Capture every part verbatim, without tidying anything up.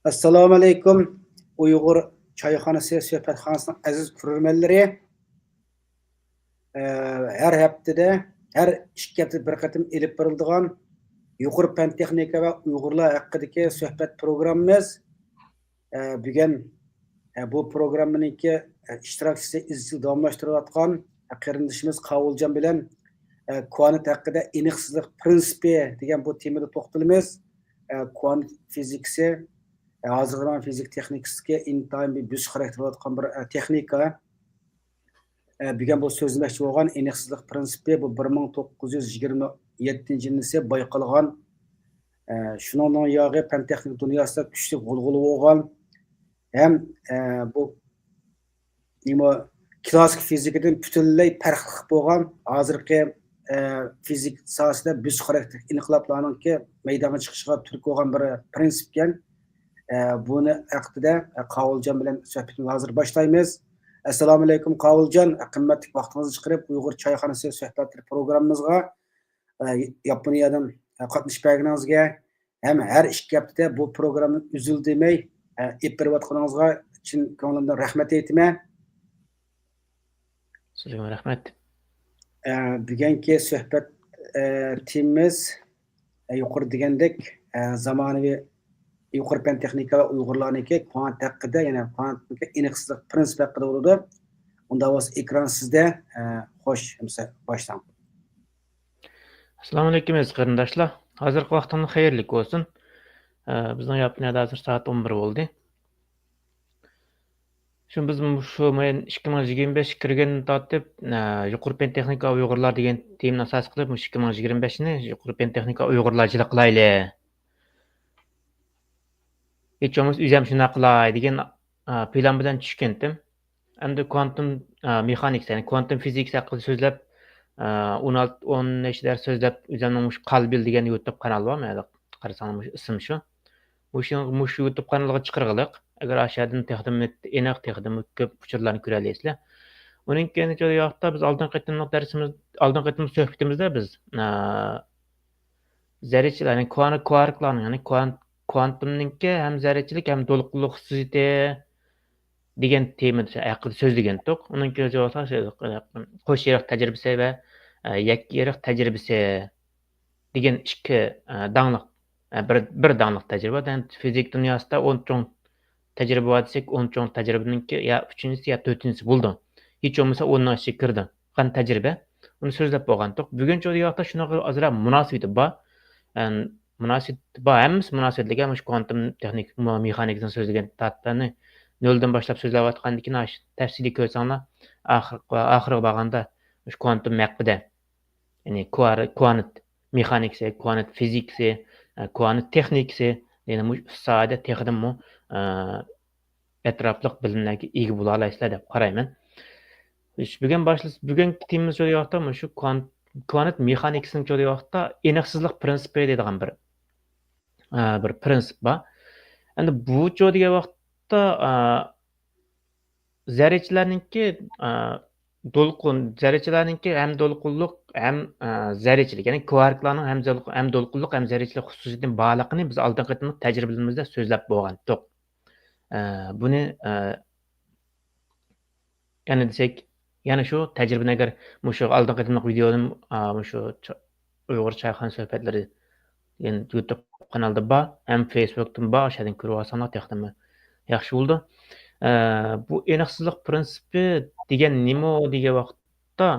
ئەسسالامۇئەلەيكۇم، ئۇيغۇر چايخانىسى سۆھبەتخانىسىنىڭ ئەزىز كۆرۈرمەنلىرى. ئە، ھەر ھەپتىدە، ھەر ئىككى ھەپتىدە بىر قېتىم ئېلىپ بېرىلىدىغان يۇقىرى پەن تېخنىكا ۋە ئۇيغۇرلار ھەققىدىكى سۆھبەت پروگراممىمىز. ئە، بۈگۈن، ئە، بۇ پروگراممىنىڭكى، ئە، ئىشتىراكچىسى، ئىزچىل داۋاملاشتۇرۇۋاتقان، ئە، قېرىندىشىمىز قاۋۇلجان بىلەن، ئە، كۋانت ھەققىدە ئېنىقسىزلىق پرىنسىپى دېگەن بۇ تېمىدا توختىلىمىز. ئە، كۋانت فىزىكىسى، ئە، ھازىرقى زامان فىزىكا تېخنىكىسىدىكى ئىنتايىن بىر بۆسۈش خاراكتېر بولۇۋاتقان بىر، ئە، تېخنىكا. ئە، بۈگۈن بۇ سۆزلىمەكچى بولغان ئېنىقسىزلىق پرىنسىپى، بۇ بىر مىڭ توققۇز يۈز يىگىرمە يەتتىنچى يىلىسى بايقالغان، ئە، شۇنىڭدىن ياغى پەن تېخنىكا دۇنياسىدا كۈچلۈك غۇلغۇلا بولغان ھەم، ئە، بۇ نېمە، كلاسسىك فىزىكىدىن پۈتۈنلەي پەرقلىق بولغان، ھازىرقى، ئە، فىزىكا ساھەسىدە بۆسۈش خاراكتېرلىك ئىنقىلابلارنىڭكى مەيدانغا چىقىشىغا تۈرتكە بولغان بىر پرىنسىپكەن. ئە، بۇنى ھەققىدە، ئە، قاۋۇلجان بىلەن سۆھبىتىمىزنى ھازىر باشلايمىز. ئەسسالامۇئەلەيكۇم، قاۋۇلجان. ئە، قىممەتلىك ۋاقتىڭىزنى چىقىرىپ، ئۇيغۇر چايخانىسى سۆھبەتلىرى پروگراممىمىزغا، ئە، ياپونىيەدىن، ئە، قاتنىشىپ بەرگىنىڭىزگە ھەم ھەر ئىككى ھەپتىدە بۇ پروگراممىنى ئۈزۈل دېمەي، ئە، ئېلىپ بېرىۋاتقىنىڭىزغا چىن كۆڭلۈمدىن رەھمەت ئېيتىمەن. سىزگىمۇ رەھمەت. ئە، بۈگۈنكى سۆھبەت، ئە، تېمىمىز، ئە، يۇقىرىدا دېگەندەك، ئە، زامانىۋى يۇقىرى پەن تېخنىكا ۋە ئۇيغۇرلارنىڭكى كۋانت ھەققىدە، يەنى كۋانتنىڭكى ئېنىقسىزلىق پرىنسىپى ھەققىدە بولىدۇ. ئۇنداق بولسا ئېكران سىزدە. ئە، خوش، ئەمىسە باشلاڭ. ئەسسالامۇئەلەيكۇم ئەزىز قېرىنداشلار. ھازىرقى ۋاقتىڭلار خەيرلىك بولسۇن. ئە، بىزنىڭ ياپونىيەدە ھازىر سائەت ئون بىر بولدى. شۇ بىز مۇشۇ ماينىڭ ئىككى مىڭ يىگىرمە بەشكە كىرگەندىن تارتىپ، ئە، يۇقىرى پەن تېخنىكا ئۇيغۇرلار دېگەن تېمىنى ئاساس قىلىپ، مۇشۇ ئىككى مىڭ يىگىرمە بەشنى يۇقىرى پەن تېخنىكا ئۇيغۇرلارچىلىق قىلايلى. ھېچ بولمىسا ئۆزۈم شۇنداق قىلاي دېگەن، ئە، پىلان بىلەن چۈشكەنتىم. ئەمدى كۋانتۇم، ئە، مېخانىكىسى، يەنى كۋانتۇم فىزىكىسى ھەققىدە سۆزلەپ، ئە، ئون ئالتە، ئون نەچچە دەرس سۆزلەپ، ئۆزۈمنىڭ مۇشۇ قالبىل دېگەن يۇتۇب قانال بار، مانا قارىساڭلار مۇشۇ ئىسىم شۇ. مۇشۇ، مۇشۇ يۇتۇب قانىلىغا چىقىرغىلىق. ئەگەر ئاشۇ يەردىن تېخىمۇ ئېنىق، تېخىمۇ كۆپ ئۇچۇرلارنى كۆرەلەيسىلەر. ئۇنىڭ كېيىن شۇ ياقتا بىز ئالدىنقى قېتىملىق دەرسىمىز، ئالدىنقى قېتىملىق سۆھبىتىمىزدە بىز، ئە، زەررىچىلەر، يەنى كۋان-، كۋاركلارنىڭ، يەنى كۋان-، كۋانتۇمنىڭكى ھەم زەررىچىلىك، ھەم دولقۇنلۇق خۇسۇسىيىتى دېگەن تېما ھەققىدە سۆزلىگەنتۇق. ئۇنىڭ كېيىن قوش ئېرىق تەجرىبىسى ۋە، ئە، يەككە ئېرىق تەجرىبىسى دېگەن ئىككى، ئە، داڭلىق، ئە، بىر، بىر داڭلىق تەجرىبە. يەنى فىزىك دۇنياسىدا ئون چوڭ تەجرىبە بار دېسەك، ئون چوڭ تەجرىبىنىڭكى يا ئۈچىنچىسى، يا تۆتىنچىسى بولىدۇ. ھېچ بولمىسا ئوننىڭ ئىچىگە كىرىدىغان تەجرىبە. ئۇنى سۆزلەپ بولغانتۇق. بۈگۈن شۇ ۋاقىتتا شۇنىڭغا ئازراق مۇناسىۋىتى بار. ئەم، مۇناسىۋىتى بار، ھەممىسى مۇناسىۋەتلىك، مۇشۇ كۋانتۇم تېخنىك-، مېخانىكىسىنى سۆزلىگەن تارتىپلارنى نۆلدىن باشلاپ سۆزلەۋاتقاندىكىن، تەپسىلىي كۆرسەڭلار، ئاخىرقى، ئاخىرىغا بارغاندا مۇشۇ كۋانتۇم ھەققىدە، يەنى كۋار-، كۋانت مېخانىكىسى، كۋانت فىزىكىسى، ئە، كۋانت تېخنىكىسى، يەنى مۇشۇ ئۈچ ساھەدە تېخىدىنمۇ، ئە، ئەتراپلىق بىلىملەرگە ئىگە بولالايسىلەر دەپ قارايمەن. بۈگۈن باشلىسا، بۈگۈنكى تېمىمىز شۇ ۋاقىتتا مۇشۇ كۋانت، كۋانت مېخانىكىسىنىڭ شۇ ۋاقىتتا ئېنىقسىزلىق پرىنسىپى دەيدىغان بىر، ئە، بىر پرىنسىپ بار. ئەمدى بۇچۇ دېگەن ۋاقىتتا، ئە، زەررىچىلەرنىڭكى، ئە، دولقۇن، زەررىچىلەرنىڭكى ھەم دولقۇنلۇق، ھەم، ئە، زەررىچىلىك، يەنى كۋاركلارنىڭ ھەم دولقۇن-، ھەم دولقۇنلۇق، ھەم زەررىچىلىك خۇسۇسىيىتىنىڭ بارلىقىنى بىز ئالدىنقى قېتىملىق تەجرىبىلىرىمىزدە سۆزلەپ بولغانتۇق. ئە، بۇنى، ئە، يەنە دېسەك، يەنە شۇ تەجرىبىنى ئەگەر مۇشۇ ئالدىنقى قېتىملىق ۋىدېودىن، ئا، مۇشۇ چا-، ئۇيغۇر چايخانا سۆھبەتلىرى دېگەن يۇتۇب قانالدا بار، ھەم فېيسبۇكتىمۇ بار، ئاشۇ يەردىن كۆرۈۋالساڭلار تېخىمۇ ياخشى بولىدۇ. ئە، بۇ ئېنىقسىزلىق پرىنسىپى دېگەن نېمە دېگەن ۋاقىتتا،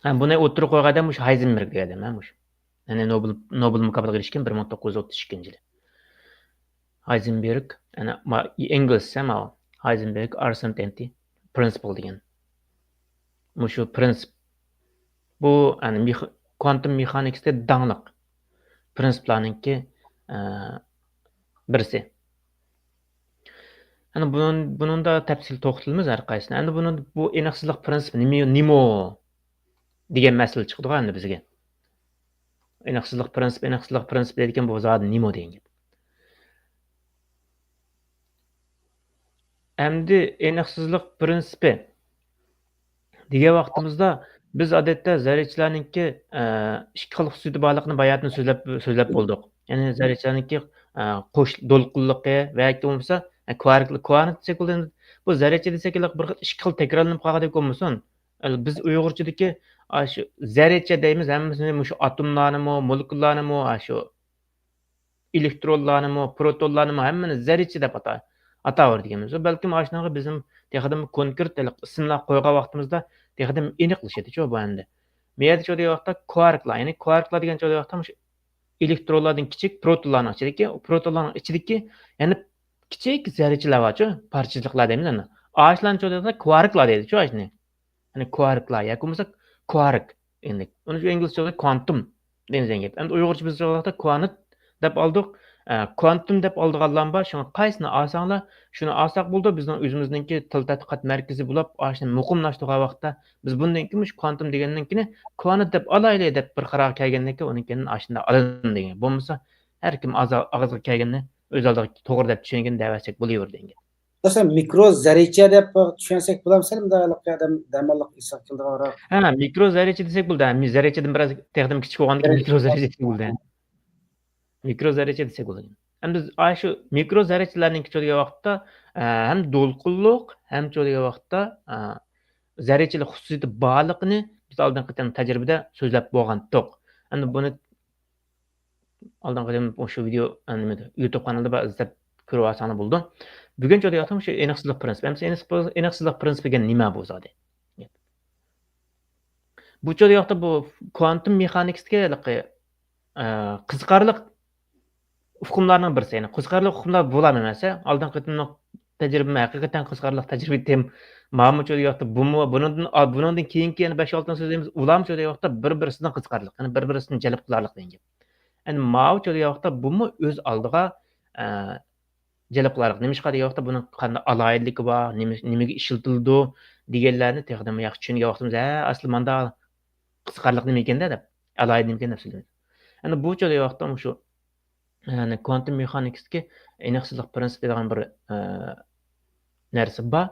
ھە، بۇنى ئوتتۇرىغا قويغاندا مۇشۇ ھايزېنبېرگ دېگەن ئادەم، ھە، مۇشۇ. يەنى نوبېل، نوبېل مۇكاپاتىغا ئېرىشكەن بىر مىڭ توققۇز يۈز ئوتتۇز ئىككىنچى يىلى. ھايزېنبېرگ، يەنى ما-، ئىنگلىزچە ماۋۇ. ھايزېنبېرگ، ئارسېن تەنتى، پرىنسىپل دېگەن. مۇشۇ پرىنسىپ. بۇ، يەنى مېخ-، كۋانتۇم مېخانىكىسىدا داڭلىق پرىنسىپلارنىڭكى، ئە، بىرسى. يەنى بۇنىڭ، بۇنىڭدا تەپسىلىي توختىلىمىز ھەر قايسىسىنى. ئەمدى بۇنىڭ، بۇ ئېنىقسىزلىق پرىنسىپى نېمە، نېمە دېگەن مەسىلە چىقىدىغۇ ئەمدى بىزگە. ئېنىقسىزلىق پرىنسىپى، ئېنىقسىزلىق پرىنسىپى دەيدىكەن، بۇ زادى نېمە دېگەن گەپ. ئەمدى ئېنىقسىزلىق پرىنسىپى دېگەن ۋاقتىمىزدا بىز ئادەتتە زەررىچىلەرنىڭكى، ئە، ئىككى خىل خۇسۇسىيىتى بارلىقىنى باياتىن سۆزلەپ، سۆزلەپ بولدۇق. يەنى زەررىچىلەرنىڭكى ئە، قوش دولقۇنلۇقى ۋە ياكى بولمىسا، ئە، كۋارك، كۋانت دېسەك بولىدۇ. بۇ زەررىچە دېسەك، بىر خىل ئىككى خىل تەكرارلىنىپ قالغاندەك بولمىسۇن. ئە، بىز ئۇيغۇرچىدىكى، ئاشۇ زەررىچە دەيمىز، ھەممىسىنى مۇشۇ ئاتوملارنىمۇ، مولېكۇللارنىمۇ، ئاشۇ ئېلېكترونلارنىمۇ، پروتونلارنىمۇ ھەممىنى زەررىچە دەپ ئاتا-، ئاتاۋېرىدىكەنمىز. بەلكىم ئاشۇنىڭغا بىزمۇ تېخىدىمۇ كونكرېت ھېلىقى ئىسىملار قويغان ۋاقتىمىزدا تېخىدىمۇ ئېنىقلىشىدىچۇ بۇ ئەمدى. مەيەردىچۇ دېگەن ۋاقىتتا كۋاركلار، يەنى كۋاركلار دېگەنچۇ دېگەن ۋاقىتتا مۇشۇ ئېلېكترونلاردىن كىچىك، پروتونلارنىڭ ئىچىدىكى، پروتونلارنىڭ ئىچىدىكى يەنە كىچىك زەررىچىلەر بارچۇ، پارچىلىقلار دەيمىز ئەمدى. ئاشۇلارنى چۇ دېسە كۋاركلار دەيدىچۇ ئاشۇنى. يەنى كۋاركلار ياكى بولمىسا كۋارك. ئەمدى ئۇنى ئىنگلىزچە كۋانتۇم دەيمىز دېگەن گەپ. ئەمدى ئۇيغۇرچە بىز كۋانت دەپ ئالدۇق. ئە، كۋانتۇم دەپ ئالىدىغانلار بار. شۇڭا قايسىنى ئالساڭلار، شۇنى ئالساق بولىدۇ. بىزنىڭ ئۆزىمىزنىڭكى تىل تەتقىقات مەركىزى بولۇپ، ئاشۇنى مۇقىملاشتۇرغان ۋاقىتتا، بىز بۇندىن كېيىن مۇشۇ كۋانتۇم دېگەندىن كېيىن كۋانت دەپ ئالايلى دەپ بىر قارارغا كەلگەندىن كېيىن، ئۇنىڭ كېيىن ئاشۇنداق ئالىدۇ دېگەن. بولمىسا، ھەر كىم ئاز-، ئاغزىغا كەلگىنىنى ئۆز ئالدىغا توغرا دەپ چۈشەنگىنى دەۋەرسەك بولۇۋېرىدۇ دېگەن گەپ. مەسىلەن، مىكرو زەررىچە دەپ چۈشەنسەك بولامسەن؟ مۇنداق دەم-، دەماللىق ئېسىغا كېلىدىغانراق. ھە، مىكرو زەررىچە دېسەك بولىدۇ. ھە، زەررىچىدىن بىراز تېخىدىن كىچىك بولغاندىكىن زەررىچە. مىكرو زەررىچە دېسەك بولىدۇ. مىكرو زەررىچە دېسەك بولىدۇ. ئەمدى ئاشۇ مىكرو زەررىچىلەرنىڭكى چۈ دېگەن ۋاقىتتا، ئە، ھەم دولقۇنلۇق، ھەم چۈ دېگەن ۋاقىتتا، ئە، زەررىچىلىك خۇسۇسىيىتى بارلىقىنى بىز ئالدىنقى قېتىم تەجرىبىدە سۆزلەپ بولغانتۇق. ئەمدى بۇنى ئالدىنقى قېتىم مۇشۇ ۋىدېئو، ئە، نېمىدە، يۇتۇب قانىلىدا بار، ئىزدەپ كۆرۈۋالساڭلار بولىدۇ. بۈگۈن چۈ دېگەن ۋاقىتتا مۇشۇ ئېنىقسىزلىق پىرىنسىپى. ئەمدى ئېنىقسىزلىق، ئېنىقسىزلىق پىرىنسىپى دېگەن نېمە بۇ زادى؟ بۇ چۈ دېگەن ۋاقىتتا بۇ كۋانتۇم مېخانىكىسىدىكى ھېلىقى، ئە، قىزىقارلىق ئۇقۇملارنىڭ بىرسى. يەنى قىزىقارلىق ئۇقۇملار بولار ئەمەسە. ئالدىنقى قېتىملىق تەجرىبىمە ھەقىقەتەن قىزىقارلىق تەجرىبە تېم-، ماۋۇمۇ چۈ دېگەن ۋاقىتتا بۇمۇ، بۇنىڭدىن، ئا، بۇنىڭدىن كېيىنكى يەنە بەش-ئالتىنى سۆزلەيمىز. ئۇلارمۇ چۈ دېگەن ۋاقىتتا بىر-بىرسىدىن قىزىقارلىق. يەنى بىر-بىرسىدىن جەلپ قىلارلىق دېگەن گەپ. يەنى ماۋۇ چۈ دېگەن ۋاقىتتا بۇمۇ ئۆز ئالدىغا، ئە، جەلپ قىلارلىق. نېمىشقا دېگەن ۋاقىتتا بۇنىڭ قانداق ئالاھىدىلىكى بار، نېمە، نېمىگە ئىشلىتىلىدۇ دېگەنلەرنى تېخىدىنمۇ ياخشى چۈشەنگەن ۋاقتىمىزدا، ھە، ئەسلى ماندا قىزىقارلىق نېمە ئىكەن-دە دەپ، ئالاھىدە نېمە ئىكەن دەپ سۆزلەيمىز. يەنى بۇ چۈ دېگەن ۋاقىتتا مۇشۇ، يەنى كۋانتۇم مېخانىكىسىدىكى ئېنىقسىزلىق پىرىنسىپى دېگەن بىر، ئە، نەرسە بار.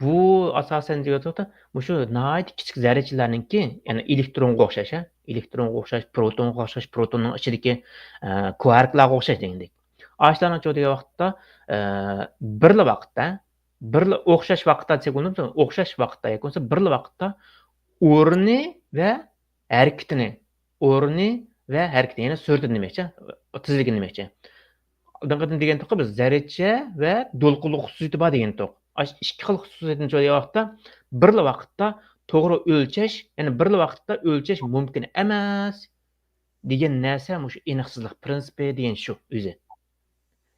بۇ ئاساسەن دېگەن ۋاقىتتا مۇشۇ ناھايىتى كىچىك زەررىچىلەرنىڭكى، يەنى ئېلېكترونغا ئوخشاش، ھە؟ ئېلېكترونغا ئوخشاش، پروتونغا ئوخشاش، پروتوننىڭ ئىچىدىكى، ئە، كۋاركلارغا ئوخشاش دېگەندەك. ئاشۇلارنىڭ چۈ دېگەن ۋاقىتتا، ئە، بىرلا ۋاقىتتا، بىرلا ئوخشاش ۋاقىتتا دېسەك بولىدۇ، ئوخشاش ۋاقىتتا ياكى بولمىسا بىرلا ۋاقىتتا ئورنى ۋە ھەرىكىتىنى، ئورنى ۋە ھەرىكىتى، يەنى سۈرئىتىنى دېمەكچى، تېزلىكىنى دېمەكچى. ئالدىنقىدىن دېگەنتۇق، بىز زەررىچە ۋە دولقۇنلۇق خۇسۇسىيىتى بار دېگەنتۇق. ئاشۇ ئىككى خىل خۇسۇسىيەتنى چۈ دېگەن ۋاقىتتا بىرلا ۋاقىتتا توغرا ئۆلچەش، يەنى بىرلا ۋاقىتتا ئۆلچەش مۇمكىن ئەمەس دېگەن نەرسە مۇشۇ ئېنىقسىزلىق پىرىنسىپى دېگەن شۇ ئۆزى.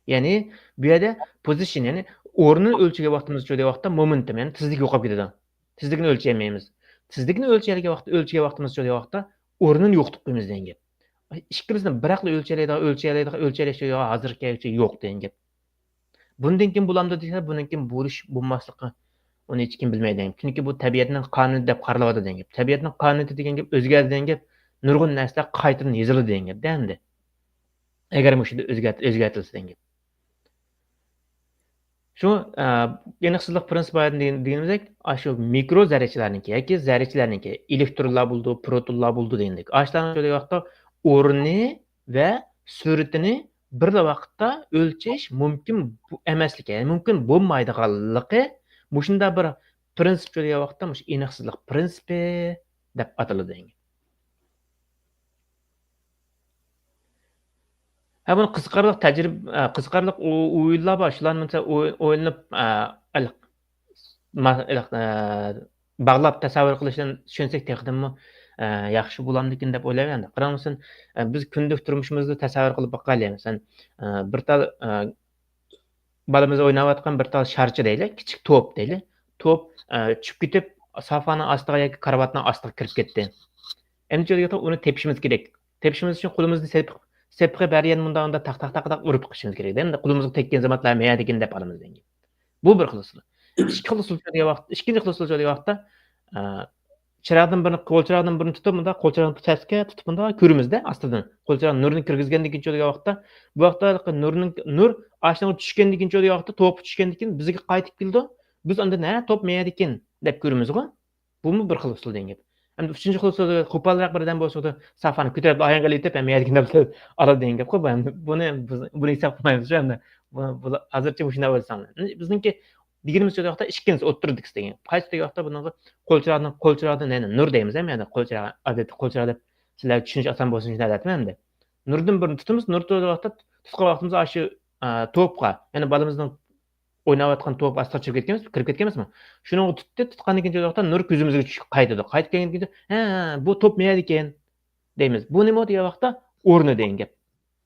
يەنى بۇ يەردە پوزىشن، يەنى ئورنىنى ئۆلچىگەن ۋاقتىمىزدا چۈ دېگەن ۋاقىتتا مومېنتۇم، يەنى تېزلىك يوقاپ كېتىدۇ. تېزلىكنى ئۆلچىيەلمەيمىز. تېزلىكنى ئۆلچىگەن ۋاقىت، ئۆلچىگەن ۋاقتىمىزدا چۈ دېگەن ۋاقىتتا ئورنىنى يوقىتىپ قويىمىز دېگەن گەپ. ئىككىمىزدىن بىراقلا ئۆلچىيەلەيدىغان، ئۆلچىيەلەيدىغان، ئۆلچىيەلەيدىغان، ئۆلچىيەلەيدىغان يوق دېگەن گەپ. بۇندىن كېيىن بولامدۇ دېسە، بۇندىن كېيىن بولۇش، بولماسلىقى ئۇنى ھېچكىم بىلمەيدۇ دېگەن گەپ. چۈنكى بۇ تەبىئەتنىڭ قانۇنى دەپ قارىلىۋاتىدۇ دېگەن گەپ. تەبىئەتنىڭ قانۇنى دېگەن گەپ ئۆزگەردى دېگەن گەپ، نۇرغۇن نەرسىلەر قايتىدىن يېزىلىدۇ دېگەن گەپ دە ئەمدى. ئەگەر مۇشۇ يەردە ئۆزگەرت-، ئۆزگەرتىلسە دېگەن گەپ. شۇ، ئە، ئېنىقسىزلىق پىرىنسىپى دېگىنىمىزدەك، ئاشۇ مىكرو زەررىچىلەرنىڭكى ياكى زەررىچىلەرنىڭكى، ئېلېكترونلار بولىدۇ، پروتونلار بولىدۇ دېگەندەك. ئاشۇلارنىڭ شۇ ۋاقىتتا ئورنى ۋە سۈرئىتىنى بىرلا ۋاقىتتا ئۆلچەش مۇمكىن بو-، ئەمەسلىكى، يەنى مۇمكىن بولمايدىغانلىقى مۇشۇنداق بىر پىرىنسىپ چۈ دېگەن ۋاقىتتا مۇشۇ ئېنىقسىزلىق پىرىنسىپى دەپ ئاتىلىدۇ دېگەن. ھە، بۇنى قىزىقارلىق تەجرىبە، ئە، قىزىقارلىق ئو-، ئويۇنلار بار. شۇلارنى مەسىلەن ئوي-، ئويلىنىپ، ئە، ئېلىق-، ما-، ئېلىق-، ئە، باغلاپ تەسەۋۋۇر قىلىشتىن چۈشەنسەك تېخىدىنمۇ، ئە، ياخشى بولامدىكىن دەپ ئويلايمەن. قاراڭ مەسىلەن، ئە، بىز كۈندىلىك تۇرمۇشىمىزدا تەسەۋۋۇر قىلىپ باقايلى. مەسىلەن، ئە، بىر تال، ئە، بالىمىز ئويناۋاتقان بىر تال شارچە دەيلى، كىچىك توپ دەيلى. توپ، ئە، چۈشۈپ كېتىپ، سافانىڭ ئاستىغا ياكى كارىۋاتنىڭ ئاستىغا كىرىپ كەتتى. ئەمدى چۈ دېگەن ۋاقىتتا ئۇنى تېپىشىمىز كېرەك. تېپىشىمىز ئۈچۈن قولىمىزنى سېپىق، سېپىقى بەرگەن مۇنداق، مۇنداق تاق، تاق، تاق، تاق ئۇرۇپ بېقىشىمىز كېرەك. ئەمدى قولىمىزغا تەگكەن زاماندا مەيەردىكىن دەپ ئالىمىز دېگەن گەپ. بۇ بىر خىل ئۇسۇل. ئىككى خىل ئۇسۇل چۈ دېگەن ۋاقىت، ئىككىنچى خىل ئۇسۇل چۈ دېگەن ۋاقىتتا، ئە، چىراغدىن بىرنى، قول چىراغدىن بىرنى تۇتۇپ، مۇنداق قول چىراغنى پەسكە تۇتۇپ، مۇنداق كۆرىمىزدە ئاستىدىن. قول چىراغ نۇرىنى كىرگۈزگەندىن كېيىن چۈ دېگەن ۋاقىتتا، بۇ ۋاقىتتا نۇرنىڭ، نۇر ئاشۇنىڭغا چۈشكەندىن كېيىن چۈ دېگەن ۋاقىتتا، توپقا چۈشكەندىن كېيىن بىزگە قايتىپ كېلىدۇ. بىز ئاندىن، ھە، توپ مەيەردىكىن دەپ كۆرىمىزغۇ. بۇمۇ بىر خىل ئۇسۇل دېگەن گەپ. ئەمدى ئۈچىنچى خىل سۆز، قوپالراق بىردەم بولسا، سافانى كۆتۈرۈپ ئاياغغا ئېلىپ، ھەم يەرگە ئېلىپ ئالىدۇ دېگەن گەپ قوي. بۇ ئەمدى بۇنى بىز، بۇنى ھېساب قىلمايمىز شۇ ئەمدى. بۇ، بۇ ھازىرچە مۇشۇنداق ئويلىساڭلار. بىزنىڭكى دېگىنىمىز شۇ ۋاقىتتا ئىككىنچىسى ئوتتۇرىدىكىسى دېگەن. قايسى دېگەن ۋاقىتتا بۇنىڭغا قول چىراغدىن، قول چىراغدىن، يەنى نۇر دەيمىز ھەم يەنە قول چىراغى، ئادەتتە قول چىراغى دەپ سىلەرگە چۈشىنىش ئاسان بولسۇن ئۈچۈن ئەمدى. نۇردىن بىرنى تۇتىمىز، نۇر تۇتقان ۋاقىتتا، تۇتقان ۋاقتىمىزدا ئاشۇ، ئا، توپقا، يەنى بالىمىزنىڭ ئويناۋاتقان توپ ئاستىغا چىقىپ كەتكەنمىز، كىرىپ كەتكەنمىزمۇ؟ شۇنىڭغا تۇتتى، تۇتقاندىن كېيىن چىقىۋاتقان نۇر كۆزىمىزگە چۈشۈپ قايتىدۇ. قايتىپ كەلگەندىن كېيىن، ھە، بۇ توپ مەيەردىكەن دەيمىز. بۇ نېمە دېگەن ۋاقىتتا ئورنى دېگەن گەپ.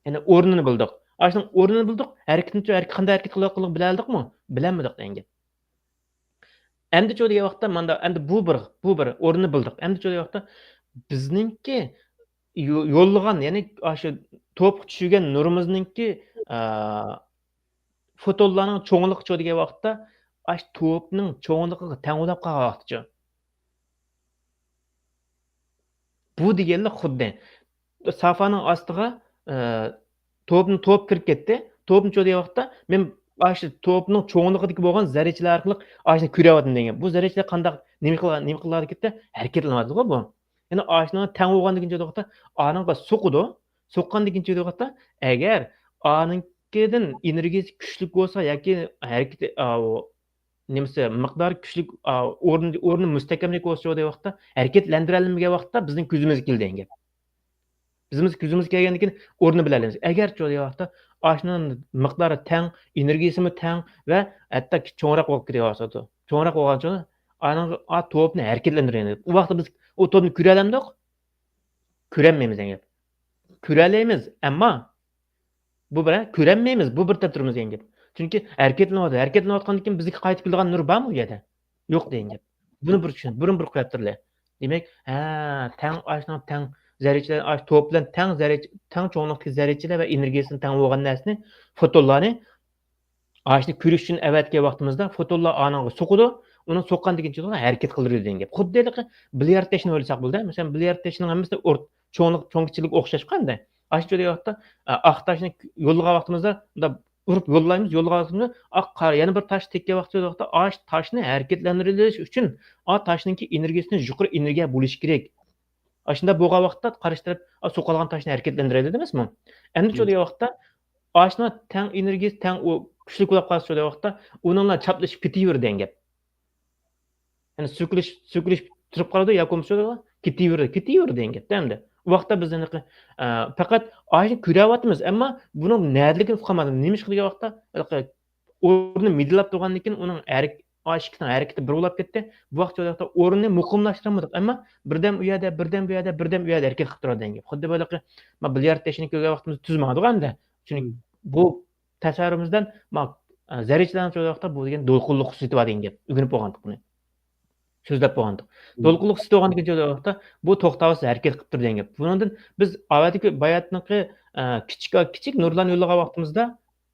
يەنى ئورنىنى بىلدۇق. ئاشۇنىڭ ئورنىنى بىلدۇق، ھەرىكىتىنى، ھەرىكەت، قانداق ھەرىكەت قىلىۋاتقانلىقىنى بىلەلدۇقمۇ؟ بىلەلمىدۇق دېگەن گەپ. ئەمدىچۇ دېگەن ۋاقىتتا ماندا، ئەمدى بۇ بىر، بۇ بىر ئورنىنى بىلدۇق. ئەمدىچۇ دېگەن ۋاقىتتا بىزنىڭكى يو-، يوللىغان، يەنى ئاشۇ توپقا چۈشۈرگەن نۇرىمىزنىڭكى، ئا، فوتونلارنىڭ چوڭلۇقىچۇ دېگەن ۋاقىتتا، ئاشۇ توپنىڭ چوڭلۇقىغا تەڭ بولاپ قالغان ۋاقتىچۇ. بۇ دېگەنلىك خۇددى سافانىڭ ئاستىغا، ئە، توپنى، توپ كىرىپ كەتتى. توپنى چۆرىگەن ۋاقىتتا مەن ئاشۇ توپنىڭ چوڭلۇقىدىكى بولغان زەررىچىلەر ئارقىلىق ئاشۇنى كۆرۈۋاتىمەن دېگەن. بۇ زەررىچىلەر قانداق، نېمە قىلغان، نېمە قىلغان ھەرىكەتلىنىۋاتىدىغۇ بۇ؟ يەنى ئاشۇنىڭ تەڭ بولغاندىن كېيىن ۋاقىتتا ئانىڭغا سوقىدۇ. سوققاندىن كېيىن ۋاقىتتا ئەگەر ئانىڭكىدىن ئېنېرگىيەسى كۈچلۈك بولسا ياكى ھەرىكىتى، ئاۋۇ، نېمىسى، مىقدارى كۈچلۈك، ئا، ئورنى، ئورنى مۇستەھكەملىك بولسا دېگەن ۋاقىتتا ھەرىكەتلەندۈرەلمىگەن ۋاقىتتا بىزنىڭ كۆزىمىزگە كېلىدۇ دېگەن گەپ. بىزنىڭ كۆزىمىزگە كەلگەندىن كېيىن ئورنىنى بىلەلەيمىز. ئەگەرچۇ دېگەن ۋاقىتتا ئاشۇنىڭ مىقدارى تەڭ، ئېنېرگىيەسىمۇ تەڭ ۋە ھەتتا چوڭراق بولۇپ كېتىۋاتىدۇ. چوڭراق بولغانچۇ ئانىڭ، ئا، توپنى ھەرىكەتلەندۈرگەن. ئۇ ۋاقىتتا بىز ئۇ توپنى كۆرەلەمدۇق؟ كۆرەلمەيمىز دېگەن گەپ. كۆرەلەيمىز، ئەمما بۇ بىر، كۆرەلمەيمىز، بۇ بىر تەرەپ تۇرىمىز دېگەن گەپ. چۈنكى ھەرىكەتلىنىۋاتىدۇ. ھەرىكەتلىنىۋاتقاندىن كېيىن بىزگە قايتىپ كېلىدىغان نۇر بارمۇ ئۇ يەردە؟ يوق دېگەن گەپ. بۇنى بىر چۈشىنىپ، بۇرۇن بىر قويۇپ تۇرلى. دېمەك، ھە، تەڭ ئاشۇنىڭ تەڭ زەررىچىلەر، ئاش توپ بىلەن تەڭ زەررىچە، تەڭ چوڭلۇقتىكى زەررىچىلەر ۋە ئېنېرگىيەسىنىڭ تەڭ بولغان نەرسىنى، فوتونلارنى ئاشۇنى كۆرۈش ئۈچۈن ئەۋەتكەن ۋاقتىمىزدا فوتونلار ئانىڭغا سوقىدۇ، ئۇنىڭ سوققاندىن كېيىن ھەرىكەت قىلدۇرىدۇ دېگەن گەپ. خۇددى ھېلىقى بىليارد تېشىنى ئويلىساق بولىدۇ. مەسىلەن، بىليارد تېشىنىڭ ھەممىسى ئور-، چوڭلۇق، چوڭ كىچىكلىكى ئوخشاشقۇ ئەمدى. ئاشۇ دېگەن ۋاقىتتا، ئا، ئاق تاشنى يوللىغان ۋاقتىمىزدا، مۇنداق ئۇرۇپ يوللايمىز، يوللىغان ۋاقتىمىزدا، ئاق قارا، يەنە بىر تاش تەگكەن ۋاقتىدا ئاش تاشنى ھەرىكەتلەندۈرۈش ئۈچۈن، ئا، تاشنىڭكى ئېنېرگىيەسىنى يۇقىرى ئېنېرگىيە بولۇشى كېرەك. ئاشۇنداق بولغان ۋاقىتتا قارشى تەرەپ، ئا، سوقۇلغان تاشنى ھەرىكەتلەندۈرەلەيدۇ ئەمەسمۇ؟ ئەمدى شۇ دېگەن ۋاقىتتا ئاشۇنىڭ تەڭ ئېنېرگىيەسى تەڭ ئۇ كۈچلۈك بولۇپ قالسا، شۇ دېگەن ۋاقىتتا ئۇنىڭلا چاپلىشىپ كېتىۋېرىدۇ دېگەن گەپ. يەنى سۆكۈلۈش، سۆكۈلۈش تۇرۇپ قالىدۇ ياكى بولمىسا كېتىۋېرىدۇ، كېتىۋېرىدۇ دېگەن گەپتە ئەمدى. ئۇ ۋاقىتتا بىز ئېنىقى، ئە، پەقەت ئاشۇنى كۆرۈۋاتىمىز، ئەمما بۇنىڭ نەدىلىكىنى ئۇقالمايدۇ. نېمىشقا دېگەن ۋاقىتتا، ھېلىقى ئورنى مىدىرلاپ تۇرغاندىن كېيىن ئۇنىڭ ھەرىك-، ئا، ئىككىسىنىڭ ھەرىكىتى بىر بولاپ كەتتى. بۇ ۋاقىت ۋاقىتتا ئورنىنى مۇقىملاشتۇرالمىدۇق، ئەمما بىردەم ئۇ يەردە، بىردەم بۇ يەردە، بىردەم ئۇ يەردە ھەرىكەت قىلىپ تۇرىدۇ دېگەن گەپ. خۇددى بۇ ھېلىقى، ما، بىليارد تېشىنى كۆرگەن ۋاقتىمىزدا تۈز ماڭىدىغۇ ئەمدى. چۈنكى بۇ تەسەۋۋۇرىمىزدىن، ما، ئە، زەررىچىلەرنى چۆرىگەن ۋاقىتتا بۇ دېگەن دولقۇنلۇق خۇسۇسىيىتى بار دېگەن گەپ. ئۆگىنىپ بولغانتۇق بۇنى. سۆزلەپ بولغانتۇق. دولقۇنلۇق خۇسۇسىيىتى بولغاندىن كېيىن چۆرىگەن ۋاقىتتا بۇ توختاۋسىز ھەرىكەت قىلىپ تۇرىدۇ دېگەن گەپ. بۇنىڭدىن بىز ئاۋۋالدىكى باياتنىڭكى، ئە، كىچىك، كىچىك نۇرلارنى يوللىغان ۋاقتىمىزدا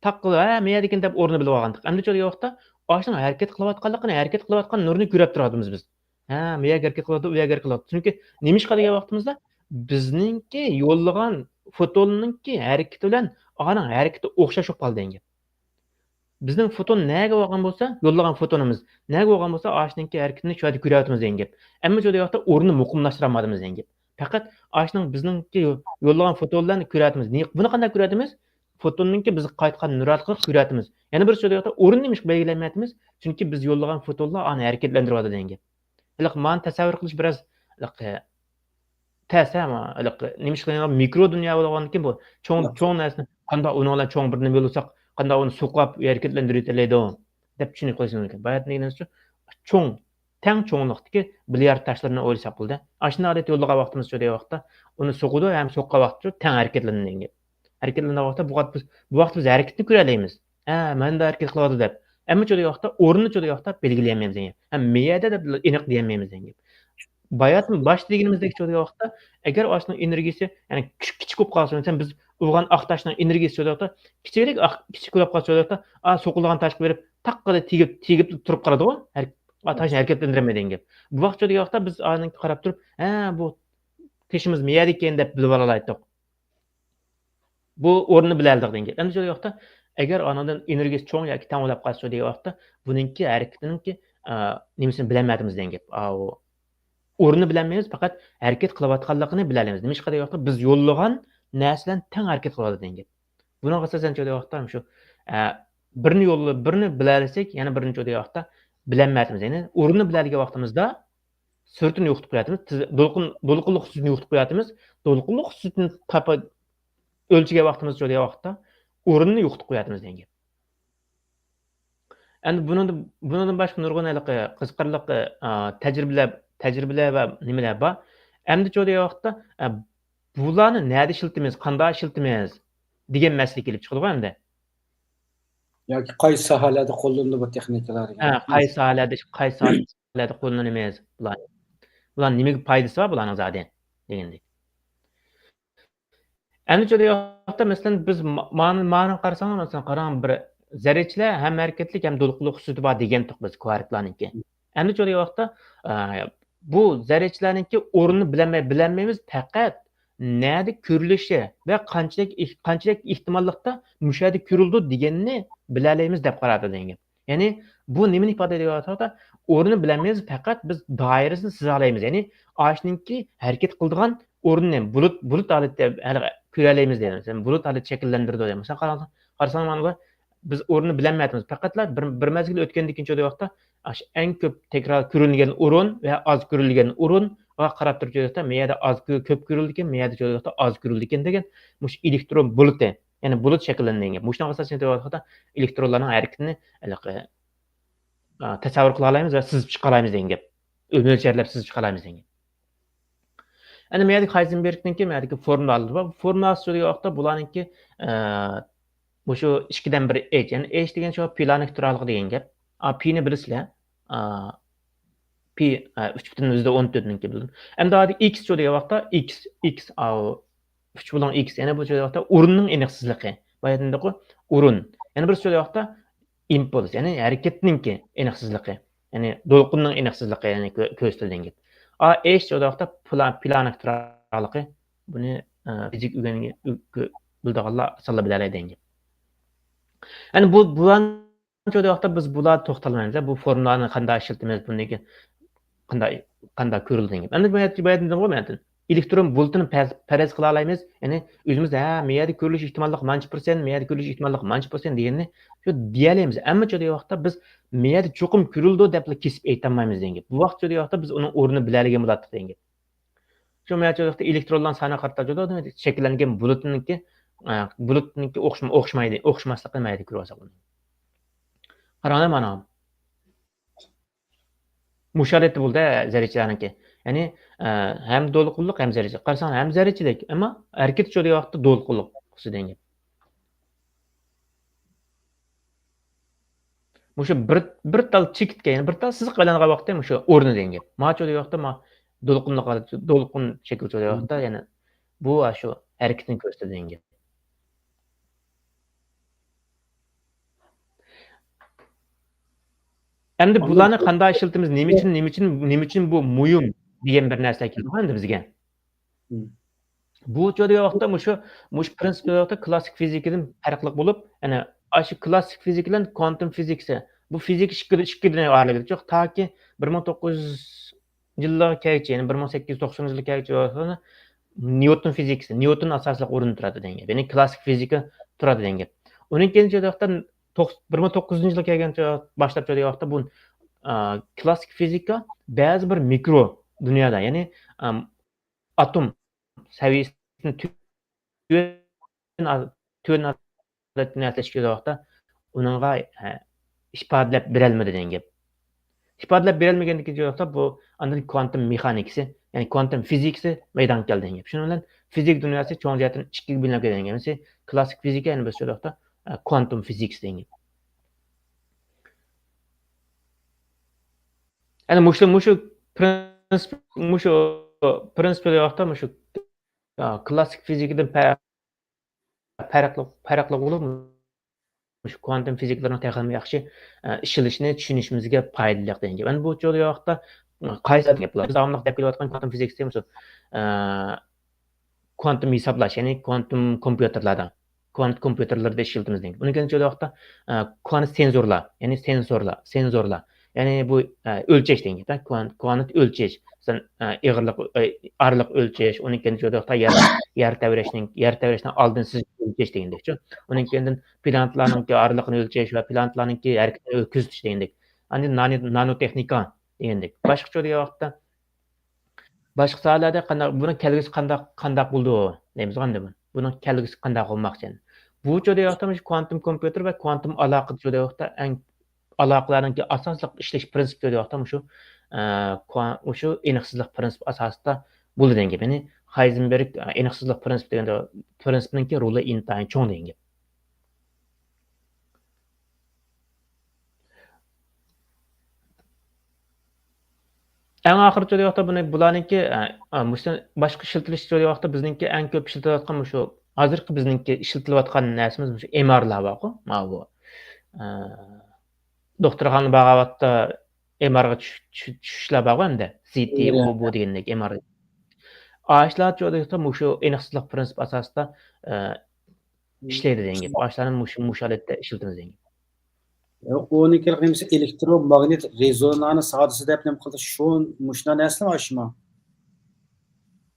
تاققىلا، ھە، مەيەردىكىن دەپ ئورنىنى بىلىۋالغانتۇق. ئەمدى چۆرىگەن ۋاقىتتا ئاشۇنىڭ ھەرىكەت قىلىۋاتقانلىقىنى، ھەرىكەت قىلىۋاتقان نۇرنى كۆرۈپ تۇرۇۋاتىمىز بىز. ھە، مەيەرگە ھەرىكەت قىلىۋاتىدۇ، ئۇ يەرگە ھەرىكەت قىلىۋاتىدۇ. چۈنكى نېمىشقا دېگەن ۋاقتىمىزدا بىزنىڭكى يوللىغان فوتوننىڭكى ھەرىكىتى بىلەن ئانىڭ ھەرىكىتى ئوخشاش بولۇپ قالدى دېگەن گەپ. بىزنىڭ فوتون نەگە بارغان بولسا، يوللىغان فوتونىمىز نەگە بارغان بولسا، ئاشۇنىڭكى ھەرىكىتىنى شۇ يەردە كۆرۈۋاتىمىز دېگەن گەپ. ئەمما شۇ ۋاقىتتا ئورنىنى مۇقىملاشتۇرالمايدىمىز دېگەن گەپ. پەقەت ئاشۇنىڭ بىزنىڭكى يوللىغان فوتونلارنى كۆرۈۋاتىمىز. نى-، بۇنى قانداق كۆرۈۋاتىمىز؟ فوتوننىڭكى بىزگە قايتقان نۇر ئارقىلىق كۆرۈۋاتىمىز. يەنە بىر سۆز دېگەن ۋاقىتتا ئورنىنى نېمىشقا بەلگىلەلمەيۋاتىمىز؟ چۈنكى بىز يوللىغان فوتونلار ئانى ھەرىكەتلەندۈرۈۋاتىدۇ دېگەن گەپ. ھېلىقى مانى تەسەۋۋۇر قىلىش بىراز ھېلىقى تەس، ھە، ھېلىقى نېمىشقا دېگەن مىكرو دۇنيا بولغاندىكىن بۇ چوڭ، چوڭ نەرسىنى قانداق ئۇنىڭ بىلەن چوڭ بىر نېمە يوللىساق، قانداق ئۇنى سوقاپ ھەرىكەتلەندۈرۈۋېتەلەيدۇ دەپ چۈشىنىپ قويۇشىمىز مۇمكىن. باياتىن دېگىنىمىزچە چوڭ، تەڭ چوڭلۇقتىكى بىليارد تاشلىرىنى ئويلىساق بولىدۇ. ئاشۇنداق ئادەتتە يوللىغان ۋاقتىمىزچۇ دېگەن ۋاقىتتا ئۇنى سوقىدۇ ھەم سوققان ۋاقىتچۇ تەڭ ھەرىكەتلىنىدۇ دېگەن گەپ. ھەرىكەتلىنىدىغان ۋاقىتتا بۇ ۋاقىت بىز، بۇ ۋاقىت بىز ھەرىكىتىنى كۆرەلەيمىز. ھە، مانا مۇنداق ھەرىكەت قىلىۋاتىدۇ دەپ. ئەمما چۇ دېگەن ۋاقىتتا ئورنىنى چۇ دېگەن ۋاقىتتا بەلگىلىيەلمەيمىز دېگەن. ھەم مەيەردە دەپ ئېنىق دېيەلمەيمىز دېگەن گەپ. باياتىن باشتا دېگىنىمىزدەك چۇ دېگەن ۋاقىتتا، ئەگەر ئاشۇنىڭ ئېنېرگىيىسى، يەنى كىچىك، كىچىك بولۇپ قالسا، مەسىلەن، بىز ئۇرغان ئاق تاشنىڭ ئېنېرگىيىسى چۇ دېگەن ۋاقىتتا، كىچىكرەك ئاق، كىچىك بولۇپ قالسا چۇ دېگەن ۋاقىتتا، ئا، سوقۇلغان تاشقا بېرىپ، تاققىدە تېگىپ، تېگىپ تۇرۇپ قالىدىغۇ. ھەر-، ئا، تاشنى ھەرىكەتلەندۈرەلمەيدۇ دېگەن گەپ. بۇ ۋاقىت چۇ دېگەن ۋاقىتتا بىز ئانىڭغا قاراپ تۇرۇپ، ھە، بۇ تېشىمىز مەيەردىكەن دەپ بىلىۋالالايتتۇق. بۇ ئورنىنى بىلەلىدۇق دېگەن گەپ. ئەمدى شۇ ۋاقىتتا ئەگەر ئانىڭدىن ئېنېرگىيىسى چوڭ ياكى تەڭ بولاپ قالسا دېگەن ۋاقىتتا بۇنىڭكى ھەرىكىتىنىڭكى، ئا، نېمىسىنى بىلەلمەيدىمىز دېگەن گەپ. ئاۋۇ ئورنىنى بىلەلمەيمىز، پەقەت ھەرىكەت قىلىۋاتقانلىقىنى بىلەلەيمىز. نېمىشقا دېگەن ۋاقىتتا بىز يوللىغان نەرسە بىلەن تەڭ ھەرىكەت قىلىۋاتىدۇ دېگەن گەپ. بۇنىڭغا ئاساسەن شۇ دېگەن ۋاقىتتا شۇ، ئە، بىرنى يوللا-، بىرنى بىلەلىسەك، يەنە بىرنى شۇ دېگەن ۋاقىتتا بىلەلمەيۋاتىمىز. يەنى ئورنىنى بىلەلىگەن ۋاقتىمىزدا سۈرئىتىنى يوقىتىپ قوياتىمىز، تېز-، دولقۇن-، دولقۇنلۇق سۈرئىتىنى يوقىتىپ قوياتىمىز. دولقۇنلۇق سۈرئىتىنى تاپا-، ئۆلچىگەن ۋاقتىمىز شۇ دېگەن ۋاقىتتا ئورنىنى يوقىتىپ قوياتىمىز دېگەن گەپ. ئەمدى بۇنىڭدىن، بۇنىڭدىن باشقا نۇرغۇن ھېلىقى قىزىقارلىق، ئا، تەجرىبىلەر، تەجرىبىلەر ۋە نېمىلەر بار. ئەمدى شۇ دېگەن ۋاقىتتا، ئا، بۇلارنى نەدە ئىشلىتىمىز، قانداق ئىشلىتىمىز دېگەن مەسىلە كېلىپ چىقىدىغۇ ئەمدى. ياكى قايسى ساھەلەردە قوللىنىلىدۇ بۇ تېخنىكىلار دېگەن ھە، گەپ. قايسى ساھەلەردە، قايسى ساھەلەردە قوللىنىمىز بۇلارنى؟ بۇلارنىڭ نېمىگە پايدىسى بار بۇلارنىڭ زادى دېگەندەك. ئەمدى شۇ دېگەن ۋاقىتتا، مەسىلەن، بىز ما-، مانى، مانى قارىساڭلار، مەسىلەن، قاراڭ، بىر زەررىچىلەر ھەم ھەرىكەتلىك، ھەم دولقۇنلۇق خۇسۇسىيىتى بار دېگەنتۇق بىز كۋاركلارنىڭكى. ئەمدى شۇ دېگەن ۋاقىتتا، ئە، بۇ زەررىچىلەرنىڭكى ئورنىنى بىلەلمەي، بىلەلمەيمىز، پەقەت نەدە كۆرۈلۈشى ۋە قانچىلىك ئېھ-، قانچىلىك ئېھتىماللىقتا مۇشۇ يەردە كۆرۈلىدۇ دېگەننى بىلەلەيمىز دەپ قاراپتۇ دېگەن گەپ. يەنى بۇ نېمىنى ئىپادىلەيدۇ دېگەن ۋاقىتتا، ئورنىنى بىلەلمەيمىز، پەقەت بىز دائىرىسىنى سىزالايمىز. يەنى ئاشۇنىڭكى ھەرىكەت قىلىدىغان ئورنىنى بۇلۇت، بۇلۇت ھالىتىدە ھەل-، كۆرەلەيمىز دەيمىز. يەنى بۇلۇت ھالىتىدە شەكىللەندۈرىدۇ دەيمىز. مىسال قارىساڭ، قارىساڭ مانا بۇ، بىز ئورنىنى بىلەلمەيۋاتىمىز. پەقەتلا بىر، بىر مەزگىل ئۆتكەندىن كېيىن شۇ دېگەن ۋاقىتتا، ئاشۇ ئەڭ كۆپ تەكرار كۆرۈلگەن ئورۇن ۋە ئاز كۆرۈلگەن ئورۇنغا قاراپ تۇرۇپ شۇ دېگەن ۋاقىتتا، مەيەردە ئاز كۆ-، كۆپ كۆرۈلىدىكەن، مەيەردە شۇ دېگەن ۋاقىتتا ئاز كۆرۈلىدىكەن دېگەن مۇشۇ ئېلېكترون بۇلۇتى. يەنى بۇلۇت شەكىللەنگەن. مۇشۇنىڭغا ئاساسەن تۇرۇۋاتقاندا ئېلېكترونلارنىڭ ھەرىكىتىنى ھېلىقى، ئا، تەسەۋۋۇر قىلالايمىز ۋە سىزىپ چىقالايمىز دېگەن گەپ. مۆلچەرلەپ سىزىپ چىقالايمىز دېگەن گەپ. ئەنە مەيەردىكى ھايزېنبېرگنىڭكى مەيەردىكى فورمۇلالىرى بار. فورمۇلاسى شۇ دېگەن ۋاقىتتا بۇلارنىڭكى، ئە، مۇشۇ ئىككىدىن بىر ئېچ. يەنى ئېچ دېگەن شۇ پىلانىك تۇراقلىقى دېگەن گەپ. ئا، پىنى بىلىسىلەر. ئا، پى، ئە، ئۈچ پۈتۈن يۈزدە ئون تۆتنىڭكى بىلدىم. ئەمدى ھازىر ئىكس شۇ دېگەن ۋاقىتتا ئىكس، ئىكس، ئا، ئۈچ بۇلۇڭ ئىكس. يەنە بۇ شۇ دېگەن ۋاقىتتا ئورۇننىڭ ئېنىقسىزلىقى. بايا دېدۇققۇ، ئورۇن. يەنە بىر شۇ دېگەن ۋاقىتتا ئىمپۇلس، يەنى ھەرىكەتنىڭكى ئېنىقسىزلىقى. يەنى دولقۇننىڭ ئېنىقسىزلىقى، يەنى كۆ-، كۆرسىتىلگەن گەپ. ئا، ئېچ شۇ دېگەن ۋاقىتتا پىلان، پىلانىك تۇراقلىقى. بۇنى، ئە، فىزىك ئۆگەنگەن، ئۆ-، كۆ-، بىلىدىغانلار ئاسانلا بىلەلەيدىغان گەپ. يەنى بۇ، بۇلارنى شۇ دېگەن ۋاقىتتا بىز بۇلاردا توختالمايمىز. بۇ فورمۇلانى قانداق ئىشلىتىمىز، بۇنىڭكى قانداق، قانداق كۆرۈلىدۇ دېگەن گەپ. ئەمدى بايا، بايا دېدىمغۇ مەن، ئېلېكترون بۇلۇتىنى پەرەز، پەرەز قىلالايمىز. يەنى ئۆزىمىز، ھە، مەيەردە كۆرۈلۈش ئېھتىماللىقى مانچە پىرسەنت، مەيەردە كۆرۈلۈش ئېھتىماللىقى مانچە پىرسەنت دېگەننى شۇ دېيەلەيمىز. ئەمما شۇ دېگەن ۋاقىتتا بىز مەيەردە چوقۇم كۆرۈلىدۇ دەپلا كېسىپ ئېيتالمايمىز دېگەن گەپ. بۇ ۋاقىت شۇ دېگەن ۋاقىتتا بىز ئۇنىڭ ئورنىنى بىلەلىگەن بولاتتۇق دېگەن گەپ. شۇ مەيەردە شەكىللەنگەن بۇلۇتنىڭكى، ئە، بۇلۇتنىڭكى ئوخشىما-، ئوخشىمايدۇ، ئوخشىماسلىقىنى مەيەردە كۆرۈۋالساق بۇنى. قاراڭلار مانا. مۇشۇ ھالەتتە بولدى زەررىچىلەرنىڭكى. يەنى، ئە، ھەم دولقۇنلۇق، ھەم زەررىچىلىك. قارىساڭ ھەم زەررىچىلىك، ئەمما ھەرىكەت شۇ دېگەن ۋاقىتتا دولقۇنلۇق. مۇشۇ بىر، بىر تال چېكىتكە، يەنى بىر تال سىزىق ئايلانغان ۋاقىتتا مۇشۇ ئورنى دېگەن گەپ. مانا شۇ دېگەن ۋاقىتتا، ما-، دولقۇنلۇق ھالەت، دولقۇن شەكلى شۇ دېگەن ۋاقىتتا، يەنى بۇ شۇ ھەرىكىتىنى كۆرسىتىدۇ دېگەن گەپ. ئەمدى بۇلارنى قانداق ئىشلىتىمىز، نېمە ئۈچۈن، نېمە ئۈچۈن، نېمە ئۈچۈن بۇ مۇھىم دېگەن بىر نەرسە كېلىدۇ ئەمدى بىزگە. بۇ چۆ دېگەن ۋاقىتتا مۇشۇ، مۇشۇ پرىنسىپ دېگەن ۋاقىتتا كلاسسىك فىزىكىدىن پەرقلىق بولۇپ، يەنى ئاشۇ كلاسسىك فىزىكا بىلەن كۋانتوم فىزىكىسى، بۇ فىزىكا ئىككى، ئىككى دۇنيا ئايرىلىدۇ. تا كى بىر مىڭ توققۇز يۈز يىللارغا كەلگۈچە، يەنى بىر مىڭ سەككىز يۈز توقسان يىللارغا كەلگۈچە نيۇتون فىزىكىسى، نيۇتون ئاساسلىق ئورۇندا تۇراتتى دېگەن گەپ. يەنى كلاسسىك فىزىكا تۇراتتى دېگەن گەپ. ئۇنىڭ كېيىن شۇ ۋاقىتتا توق-، بىر مىڭ توققۇز يۈز يىلغا كەلگەن باشلاپ شۇ ۋاقىتتا بۇ، ئا، كلاسسىك فىزىكا بەزى بىر مىكرو دۇنيادا، يەنى، ئام، ئاتوم سەۋىيەسىدىن تۆۋەن، تۆۋەن ھالەتتە نەرسىلەشكە كېلىدىغان ۋاقىتتا ئۇنىڭغا، ھە، ئىپادىلەپ بېرەلمىدى دېگەن گەپ. ئىپادىلەپ بېرەلمىگەندىكىن ۋاقىتتا بۇ ئاندىن كۋانتوم مېخانىكىسى، يەنى كۋانتوم فىزىكىسى مەيدانغا كەلدى دېگەن گەپ. شۇنىڭ بىلەن فىزىكا دۇنياسى چوڭ جەھەتتىن ئىككىگە بۆلۈنۈپ كەتكەن گەپ. بىرسى كلاسسىك فىزىكا، يەنە بىرسى ۋاقىتتا، ئە، كۋانتوم فىزىكىسى دېگەن گەپ. يەنى مۇشۇ، مۇشۇ پرىنسىپ، مۇشۇ پرىنسىپ دېگەن ۋاقىتتا مۇشۇ، ئە، كلاسسىك فىزىكىدىن پە-، پەرقلىق، پەرقلىق بولۇپ، مۇشۇ كۋانتوم فىزىكلىرىنىڭ تېخىمۇ ياخشى، ئە، ئىشلىشىنى چۈشىنىشىمىزگە پايدىلىق دېگەن گەپ. ئەمدى بۇ چۆ دېگەن ۋاقىتتا، ئە، قايسى گەپ بۇلار؟ بىز داۋاملىق دەپ كېلىۋاتقان كۋانتوم فىزىكىسى مۇشۇ، ئە، كۋانتوم ھېسابلاش، يەنى كۋانتوم كومپيۇتېرلاردا، كۋانت كومپيۇتېرلىرىدا ئىشلىتىمىز دېگەن گەپ. ئۇنىڭ كېيىن چۆ دېگەن ۋاقىتتا، ئە، كۋانت سېنزورلار، يەنى سېنسورلار، سېنزورلار. يەنى بۇ، ئە، ئۆلچەش دېگەن گەپ، كۇان-، كۇانت ئۆلچەش. مەسىلەن، ئە، ئېغىرلىق، ئە، ئارىلىق ئۆلچەش، ئۇنىڭ كەينىدىن شۇ ۋاقىتتا يەر، يەر تەۋرەشنىڭ، يەر تەۋرەشنىڭ ئالدىنى سىزىش ئۆلچەش دېگەندەكچۇ. ئۇنىڭ كەينىدىن پلانېتىلارنىڭكى ئارىلىقىنى ئۆلچەش ۋە پلانېتىلارنىڭكى ھەرىكىتىنى كۆزىتىش دېگەندەك. ئاندىن نانو-، نانوتېخنىكا دېگەندەك. باشقىچە دېگەن ۋاقىتتا باشقا ساھەلەردە قانداق، بۇنىڭ كەلگۈسى قانداق، قانداق بولىدۇ دەيمىز ئەمدى بۇنى. بۇنىڭ كەلگۈسى قانداق بولماقچى؟ بۇ چوقۇم كومپيۇتېر ۋە كۋانتوم ئالاقە چوقۇم ئەڭ ئالاقىلەرنىڭكى ئاساسلىق ئىشلەش پىرىنسىپى چوقۇم مۇشۇ، ئە، كۋا-، مۇشۇ ئېنىقسىزلىق پىرىنسىپى ئاساسىدا بولىدۇ دېگەن گەپ. يەنى ھايزېنبېرگ، ئە، ئېنىقسىزلىق پىرىنسىپى دېگەندە پىرىنسىپنىڭكى رولى ئىنتايىن چوڭ دېگەن گەپ. ئەڭ ئاخىرىچە دېگەن ۋاقىتتا بۇنى، بۇلارنىڭكى، ئە، ئە، مۇشۇ باشقا ئىشلىتىلىشىچە دېگەن ۋاقىتتا بىزنىڭكى ئەڭ كۆپ ئىشلىتىلىۋاتقان مۇشۇ، ھازىرقى بىزنىڭكى ئىشلىتىلىۋاتقان نەرسىمىز مۇشۇ ئېم ئارلار بارغۇ، ماۋۇ، ئە، دوختۇرخانىغا بارغان ۋاقىتتا ئېم ئارغا چۈش-، چۈش-، چۈشۈشلەر بارغۇ ئەمدى. سى تى، ئۇ، بۇ دېگەندەك ئېم ئار. ئاشۇلارچە دېگەن ۋاقىتتا مۇشۇ ئېنىقسىزلىق پىرىنسىپى ئاساسىدا، ئە، ئىشلەيدۇ دېگەن گەپ. ئاشۇلارنى مۇشۇ، مۇشۇ ھالەتتە ئىشلىتىمىز دېگەن گەپ. يوق، ئۇنىڭكى نېمىسى، ئېلېكتروماگنىت رېزونانس ھادىسە دەپ نېمە قىلدى؟ شۇ، مۇشۇنداق نەرسىلەر ئاشۇمۇ؟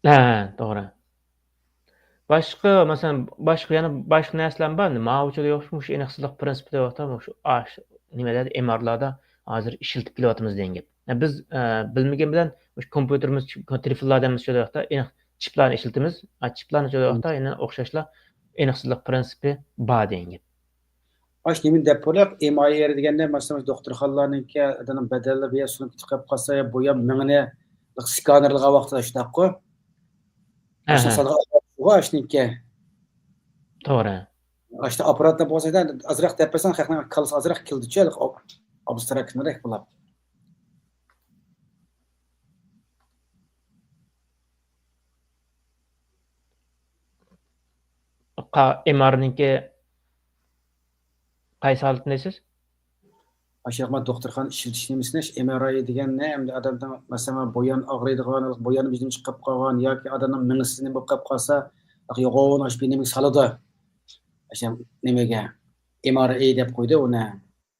ھە، توغرا. باشقا، مەسىلەن، باشقا، يەنە باشقا نەرسىلەر بار. ماۋۇچىدا يوق، مۇشۇ ئېنىقسىزلىق پىرىنسىپى دەپ ئاتالغان مۇشۇ ئاش-، نېمىلەردە، ئېم ئارلاردا ھازىر ئىشلىتىپ كېلىۋاتىمىز دېگەن گەپ. يەنى بىز، ئە، بىلمىگەن بىلەن مۇشۇ كومپيۇتېرىمىز، تېلېفونلاردا ئەمەس، شۇ ۋاقىتتا ئېنىق چىپلارنى ئىشلىتىمىز. ئا، چىپلارنى شۇ ۋاقىتتا يەنە ئوخشاشلا ئېنىقسىزلىق پىرىنسىپى بار دېگەن گەپ. ئاشۇ نېمىنى دەپ بولۇق، ئېم ئار ئاي دېگەندە، مەسىلەن، دوختۇرخانىلارنىڭكى ئادەمنىڭ بەدەنلىرى بىر يەر سۇنۇپ كېتىپ قالسا، يا بويام مېڭىنى سكانېرلىغان ۋاقتىدا شۇنداققۇ؟ ئاشۇ ئەھە. سالغان ئاپپارات شۇغۇ ئاشۇنىڭكى. توغرا. ئاشۇ ئاپپاراتتا بولسا، ئازراق دەپ بەرسەڭ، خەقنىڭ كاللىسى ئازراق كېلىدىچۇ، ھېلىقى ئاب-، ئابستراكتنىرەك بولۇپ. قا-، ئېم ئارنىڭكى قايسى ھالىتىنى دەيسىز؟ ئاشۇ ياقما دوختۇرخانا ئىشلىتىش نېمىسىنى، ئېم ئار ئاي دېگەننى، ئەمدى ئادەمنىڭ، مەسىلەن، بويان ئاغرىيدىغان، بويان بىزدىن چىقىپ قالغان ياكى ئادەمنىڭ مېڭىسى نېمە بولۇپ قېلىپ قالسا، يوغان ئاشۇ بىر نېمىگە سالىدۇ. ئاشۇ نېمىگە، ئېم ئار ئاي دەپ قويدى ئۇنى.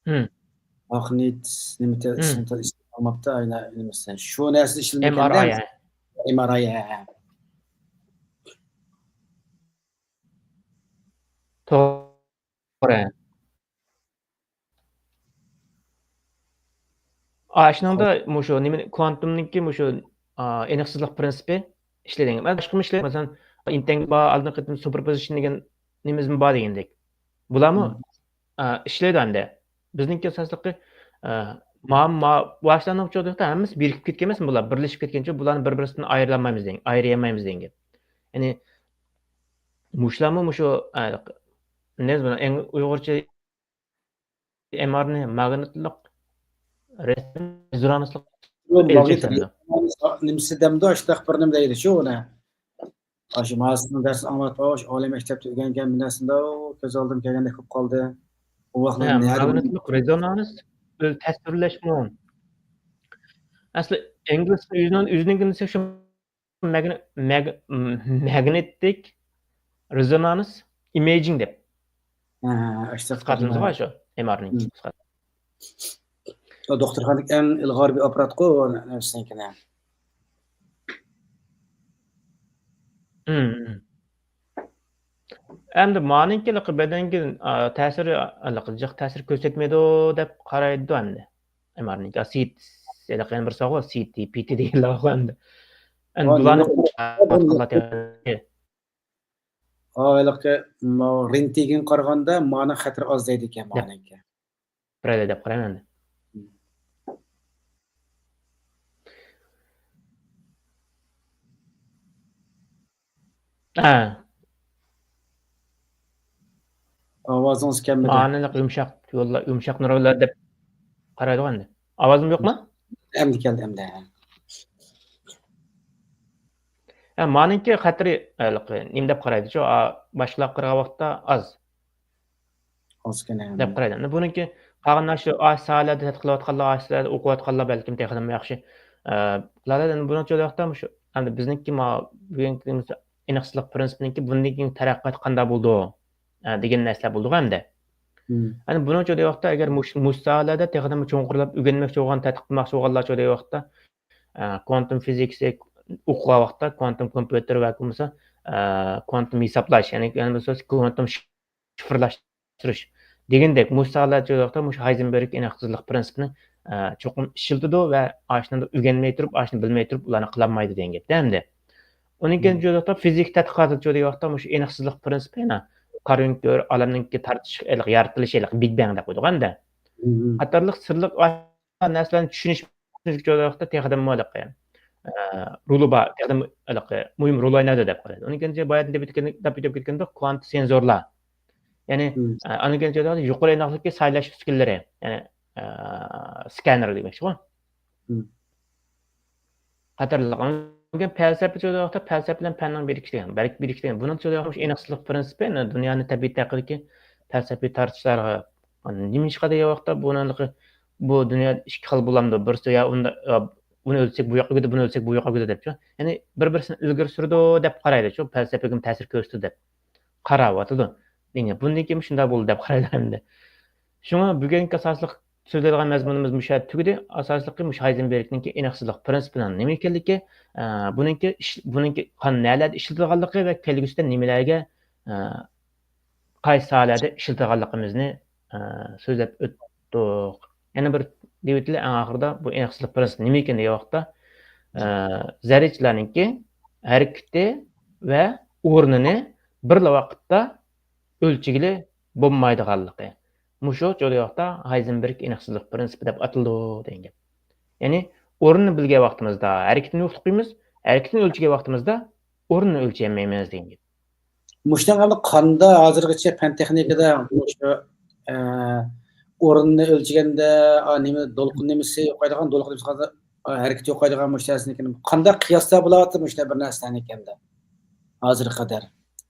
ھىم. ماگنىت نېمە تە-، ھىم. ئىسمى تە-، ئىسمى قالماپتۇ، ئاينا نېمىسى. شۇ نەرسىنى ئىشلىمىگەندە، ئېم ئار ئاي، ھە. ئېم ئار ئاي، ھە، ھە. توغرا. ئا، شۇنىڭدا مۇشۇ نېمە، كوانتومنىڭكى مۇشۇ، ئا، ئېنىقسىزلىق پىرىنسىپى ئىشلەيدىغان. مەن باشقىمۇ ئىشلەيدۇ. مەسىلەن، ئىنتەنگ بار، ئالدىنقى قېتىم سۇپېرپوزىشن دېگەن نېمىمىز بار دېگەندەك. بۇلارمۇ، مم. ئا، ئىشلەيدۇ ئەمدى. بىزنىڭكى ئاساسلىقى، ئا، ما-، ما-، باشلارنىڭ ئۇچۇرىدا ھەممىسى بىرىكىپ كەتكەن ئەمەسمۇ بۇلار؟ بىرلىشىپ كەتكەنچۇ، بۇلارنى بىر-بىرسىدىن ئايرىيالمايمىز دېگەن، ئايرىيالمايمىز دېگەن گەپ. يەنى، مۇشۇلارمۇ مۇشۇ، ئا، نېمە، ئۇيغۇرچە ئېم ئارنى ماگنىتلىق رېزونانسلىق بۇ ماگنىت ئۆلچەش دەيدۇ. رېزونانس نېمىسى دەمدۇ، ئاشۇنداق بىر نېمە دەيدۇ شۇ ئۇنى. ئاشۇ ماسىنىڭ دەرسىنى ئاڭلاپ، ئاشۇ ئالىي مەكتەپتە ئۆگەنگەن بىر نەرسىدە، كۆز ئالدىم كەلگەندەك بولۇپ قالدى. ئۇ ۋاقىتلار ھە، نەدىن ماگنىتلىق رېزونانس ئۆز تەسۋىرلەشمۇ. ئەسلى ئىنگلىزچە ئۆزىنىڭ، ئۆزىنىڭكىنى دېسەك شۇ مەگنى-، مەگ-، مەگنىتىك رېزونانس ئىمېجىڭ دەپ. ھە، ھە، ھە، ئاشۇ قىسقارتىلمىسى بار شۇ، ئېم ئارنىڭ قىسقارتىلمىسى. ئۇ دوختۇرخانىدىكى ئەڭ ئىلغار بىر ئاپپاراتقۇ ئۇ نەرسىنىڭكىنى. ھىم، ھىم. ئەمدى مانىڭكى بەدەنگە، ئا، تەسىرى، ھېلىقى جىق تەسىر كۆرسەتمەيدۇ دەپ قارايدۇ ئەمدى. ئېم ئارنىڭكى، سىت، ھېلىقى يەنە بىرسى بارغۇ، سىتى، پىتى دېگەنلەر بارغۇ ئەمدى. ئەمدى ئا، بۇلارنى نېمە؟ ئا، ھېلىقى، ماۋۇ رېنتگېنگە قارىغاندا مانىڭ خەتىرى ئاز دەيدىكەن، دەپ مانىڭكى. بىرەيلەر دەپ قارايمەن ئەمدى. ھە. ئاۋازىڭىز كەلمىدى. مانىلىق يۇمشاق يوللار، يۇمشاق نۇرغۇنلار دەپ قارايدىغۇ ئەمدى. ئاۋازىم يوقمۇ؟ ئەمدى كەلدى، ئەمدى. ھە، مانىڭكى خەتىرى، ھېلىقى، نېمە دەپ قارايدىچۇ؟ ئا، باشقىلارغا قارىغان ۋاقىتتا ئاز. ئاز ئىكەن، ھە. دەپ قارايدۇ. ئەمدى بۇنىڭكى قالغان شۇ ئاشۇ ساھەلەردە تەتقىق قىلىۋاتقانلار، ئاشۇ ساھەلەردە ئوقۇۋاتقانلار بەلكىم تېخىمۇ ياخشى، ئە، قىلالىدۇ. ئەمدى بۇنىڭ ئۈچۈن ۋاقىتتا مۇشۇ، ئەمدى بىزنىڭكى ما-، بۈگۈنكى ئېنىقسىزلىق پىرىنسىپىنىڭكى بۇندىن كېيىنكى تەرەققىياتى قانداق بولىدۇ، ئە، دېگەن نەرسىلەر بولىدىغۇ ئەمدى. يەنى بۇنىڭچۇ دەيۋاقتا، ئەگەر مۇش-، مۇشۇ ساھەلەردە تېخىمۇ چوڭقۇرلاپ ئۆگەنمەكچى بولغان، تەتقىق قىلماقچى بولغانلارچۇ دەيۋاقتا، ئە، كوانتۇم فىزىكىسى ئوقۇغان ۋاقىتتا، كوانتۇم كومپيۇتېر ۋە بولمىسا، ئە، كوانتۇم ھېسابلاش، يەنى، يەنى بىر سۆز، كوانتۇم شىفىرلاشتۇرۇش دېگەندەك، مۇشۇ ساھەلەردىچۇ دەيۋاقتا، مۇشۇ ھايزېنبېرگ ئېنىقسىزلىق پىرىنسىپىنى، ئە، چوقۇم ئىشلىتىدۇ ۋە ئاشۇنى ئۆگەنمەي تۇرۇپ، ئاشۇنى بىلمەي تۇرۇپ، ئۇلارنى قىلالمايدۇ دېگەن گەپتە ئەمدى. ئۇنىڭ كېيىن چۇ دەيۋاقتا، فىزىك تەتقىقاتىچۇ دەيۋاقتا، مۇشۇ ئېنىقسىزلىق پىرىنسىپى، يەنە قارا ئۆڭكۈر، ئالەمنىڭكى تارتىش، ھېلىقى يارىتىلىش، ھېلىقى بىگ بەڭ دەپ قويىدىغان-دە. قاتارلىق سىرلىق نەرسىلەرنى چۈشىنىش چۇ دەيۋاقتا، تېخىدىنمۇ ھېلىقى، ئە، رولى بار، تېخىدىنمۇ ھېلىقى مۇھىم رول ئوينايدۇ دەپ قارايدۇ. ئۇنىڭ كېيىن بايا دەپ ئۆتكەن، دەپ ئۆتۈپ كەتكەندۇق، كوانت سېنزورلار. يەنى، ئە، ئانىڭ كېيىن يۇقىرى ئېنىقلىقتىكى سايلاش ئۈسكۈنىلىرى، يەنى، ئە، سكانېر دېمەكچىغۇ. قاتارلىق. ئاندىن كېيىن پەلسەپە چۇ دەيۋاقتا، پەلسەپە بىلەن پەننىڭ بىرىكىشى دېگەن، بەلكى بىرىكىشى دېگەن. بۇنىڭ چۇ دەيۋاقتا ئېنىقسىزلىق پىرىنسىپى، يەنى دۇنيانى، تەبىئەت ھەققىدىكى پەلسەپىي تارتىشلارغا، نېمىشقا دېگەن ۋاقىتتا بۇنىڭ، بۇ دۇنيا ئىككى خىل بولامدۇ؟ بىرسى يا ئۇندا، يا ئۇنى ئۆلچىسەك بۇ ياققا كېتىدۇ، بۇنى ئۆلچىسەك بۇ ياققا كېتىدۇ دەپچۇ. يەنى بىر-بىرسىنى ئىلگىرى سۈرىدۇ دەپ قارايدۇ، شۇ پەلسەپىگىمۇ تەسىر كۆرسىتىدۇ دەپ قاراۋاتىدۇ. دېگەن، بۇندىن كېيىن شۇنداق بولدى دەپ قارايدۇ ئەمدى. شۇڭا بۈگۈنكى ئاساسلىق سۆزلەيدىغان مەزمۇنىمىز مۇشۇ يەردە تۈگىدى. ئاساسلىقى مۇشۇ ھايزېنبېرگنىڭكى ئېنىقسىزلىق پىرىنسىپىنىڭ نېمە ئىكەنلىكى، ئە، بۇنىڭكى ئىش-، بۇنىڭكى قان-، نەلەردە ئىشلىتىلغانلىقى ۋە كەلگۈسىدە نېمىلەرگە، ئە، قايسى ساھەلەردە ئىشلىتىلغانلىقىمىزنى، ئە، سۆزلەپ ئۆتتۇق. يەنە بىر دېۋىتلى ئەڭ ئاخىرىدا بۇ ئېنىقسىزلىق پىرىنسىپى نېمە ئىكەن دېگەن ۋاقىتتا، ئە، زەررىچىلەرنىڭكى ھەرىكىتى ۋە ئورنىنى بىرلا ۋاقىتتا ئۆلچىگىلى بولمايدىغانلىقى. مۇشۇ چۇ دېگەن ۋاقىتتا ھايزېنبېرگ ئېنىقسىزلىق پىرىنسىپى دەپ ئاتىلىدۇ دېگەن گەپ. يەنى ئورنىنى بىلگەن ۋاقتىمىزدا ھەرىكىتىنى يوقىتىپ قويىمىز، ھەرىكىتىنى ئۆلچىگەن ۋاقتىمىزدا ئورنىنى ئۆلچىيەلمەيمىز دېگەن گەپ. مۇشۇنىڭ ئالدى قاندا ھازىرغىچە پەن تېخنىكىدا مۇشۇ، ئە، ئورنىنى ئۆلچىگەندە، ئا، نېمە، دولقۇن نېمىسى يوقايدىغان، دولقۇن نېمىسى قالسا، ئا، ھەرىكىتى يوقايدىغان مۇشۇ نەرسىنى قانداق قىياستا بولاۋاتىدۇ مۇشۇ بىر نەرسىلەرنى ئىكەندە ھازىرغا قەدەر؟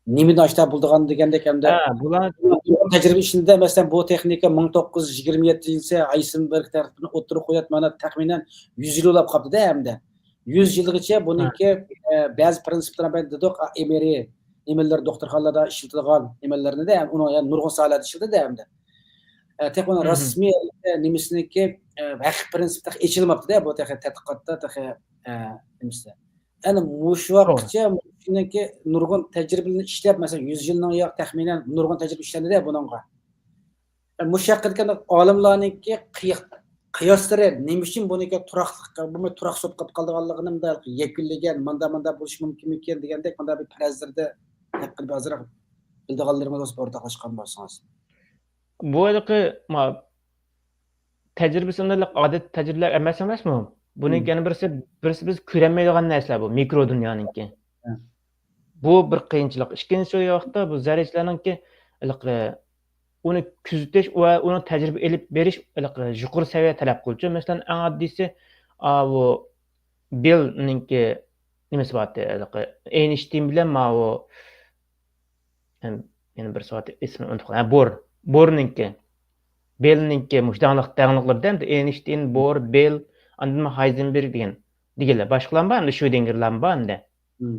نېمىدىن ئاشتا بولىدىغان دېگەندەك ئەمدى ھە، بۇلار تەجرىبە ئىچىدە، مەسىلەن، بۇ تېخنىكا مىڭ توققۇز يۈز يىگىرمە يەتتىنچى يىلى ھايزېنبېرگ تەرىپىدىن ئوتتۇرىغا قويۇلۇپ، مانا، تەخمىنەن يۈز يىل بولاپ قاپتۇ-دە ئەمدى. يۈز يىلغىچە ھە. بۇنىڭكى، ئە، بەزى پىرىنسىپلار بىلەن دېدۇق، ئا، ئېمىرى، نېمىلەر، دوختۇرخانىلاردا ئىشلىتىدىغان نېمىلەرنى-دە، ئۇنىڭ يەنە نۇرغۇن ساھەلەردە ئىشلىتىدۇ-دە ئەمدى. ئە، تېخى ئۇنىڭ مم. رەسمىي نېمىسىنىڭكى، ئە، ھەقىقىي پىرىنسىپ تېخى ئېچىلماپتۇ-دە، بۇ تېخى تەتقىقاتتا تېخى، ئە، نېمىسى. ئەنە مۇشۇ توغرا. ۋاقىتقىچە شۇنىڭكى نۇرغۇن تەجرىبىلەرنى ئىشلەپ، مەسىلەن، يۈز يىلنىڭ ياق تەخمىنەن نۇرغۇن تەجرىبە ئىشلەندى-دە بۇنىڭغا. ئە، مۇشۇ ھەققىدىكى ئالىملارنىڭكى قىي-، قىياسلىرى نېمە ئۈچۈن بۇنىڭكى تۇراقلىق، بۇ تۇراقسىز بولۇپ قالىدىغانلىقىنى مۇنداق يەكۈنلىگەن، ماندا، ماندا بولۇشى مۇمكىنمىكىن دېگەندەك مۇنداق بىر پەرەزلىرىدە ھەققىدە ئازراق بىلىدىغانلىرىڭىز بولسا ئورتاقلاشقان بولسىڭىز. بۇ ھېلىقى، ما، تەجرىبىسى ئۇنداق ئادەتتىي تەجرىبىلەر ئەمەس ئەمەسمۇ؟ بۇنىڭكى مم. يەنە بىرسى، بىرسى بىز كۆرەلمەيدىغان نەرسىلەر بۇ، مىكرو دۇنيانىڭكى. ھە. بۇ بىر قىيىنچىلىق. ئىككىنچى ۋاقىتتا بۇ زەررىچىلەرنىڭكى ھېلىقى ئۇنى كۆزىتىش ۋە ئۇنىڭ تەجرىبە ئېلىپ بېرىش ھېلىقى يۇقىرى سەۋىيە تەلەپ قىلىدۇ. مەسىلەن، ئەڭ ئاددىيسى، ئاۋۇ بېلنىڭكى نېمىسى بارتى، ھېلىقى ئېينشتىين بىلەن ماۋۇ، ھەم يەنە بىرسى بارتى، ئېسىمنى ئۇنتۇپ قالدىم. ھە، بور. بورنىڭكى، بېلنىڭكى مۇشۇ داڭلىق، داڭلىقلىرىدا ئەمدى ئېينشتىين، بور، بېل، ئاندىن ھايزېنبېرگ دېگەن، دېگەنلەر. باشقىلارمۇ بار ئەمدى، شرۆدىنگېرلارمۇ بار ئەمدى. مم.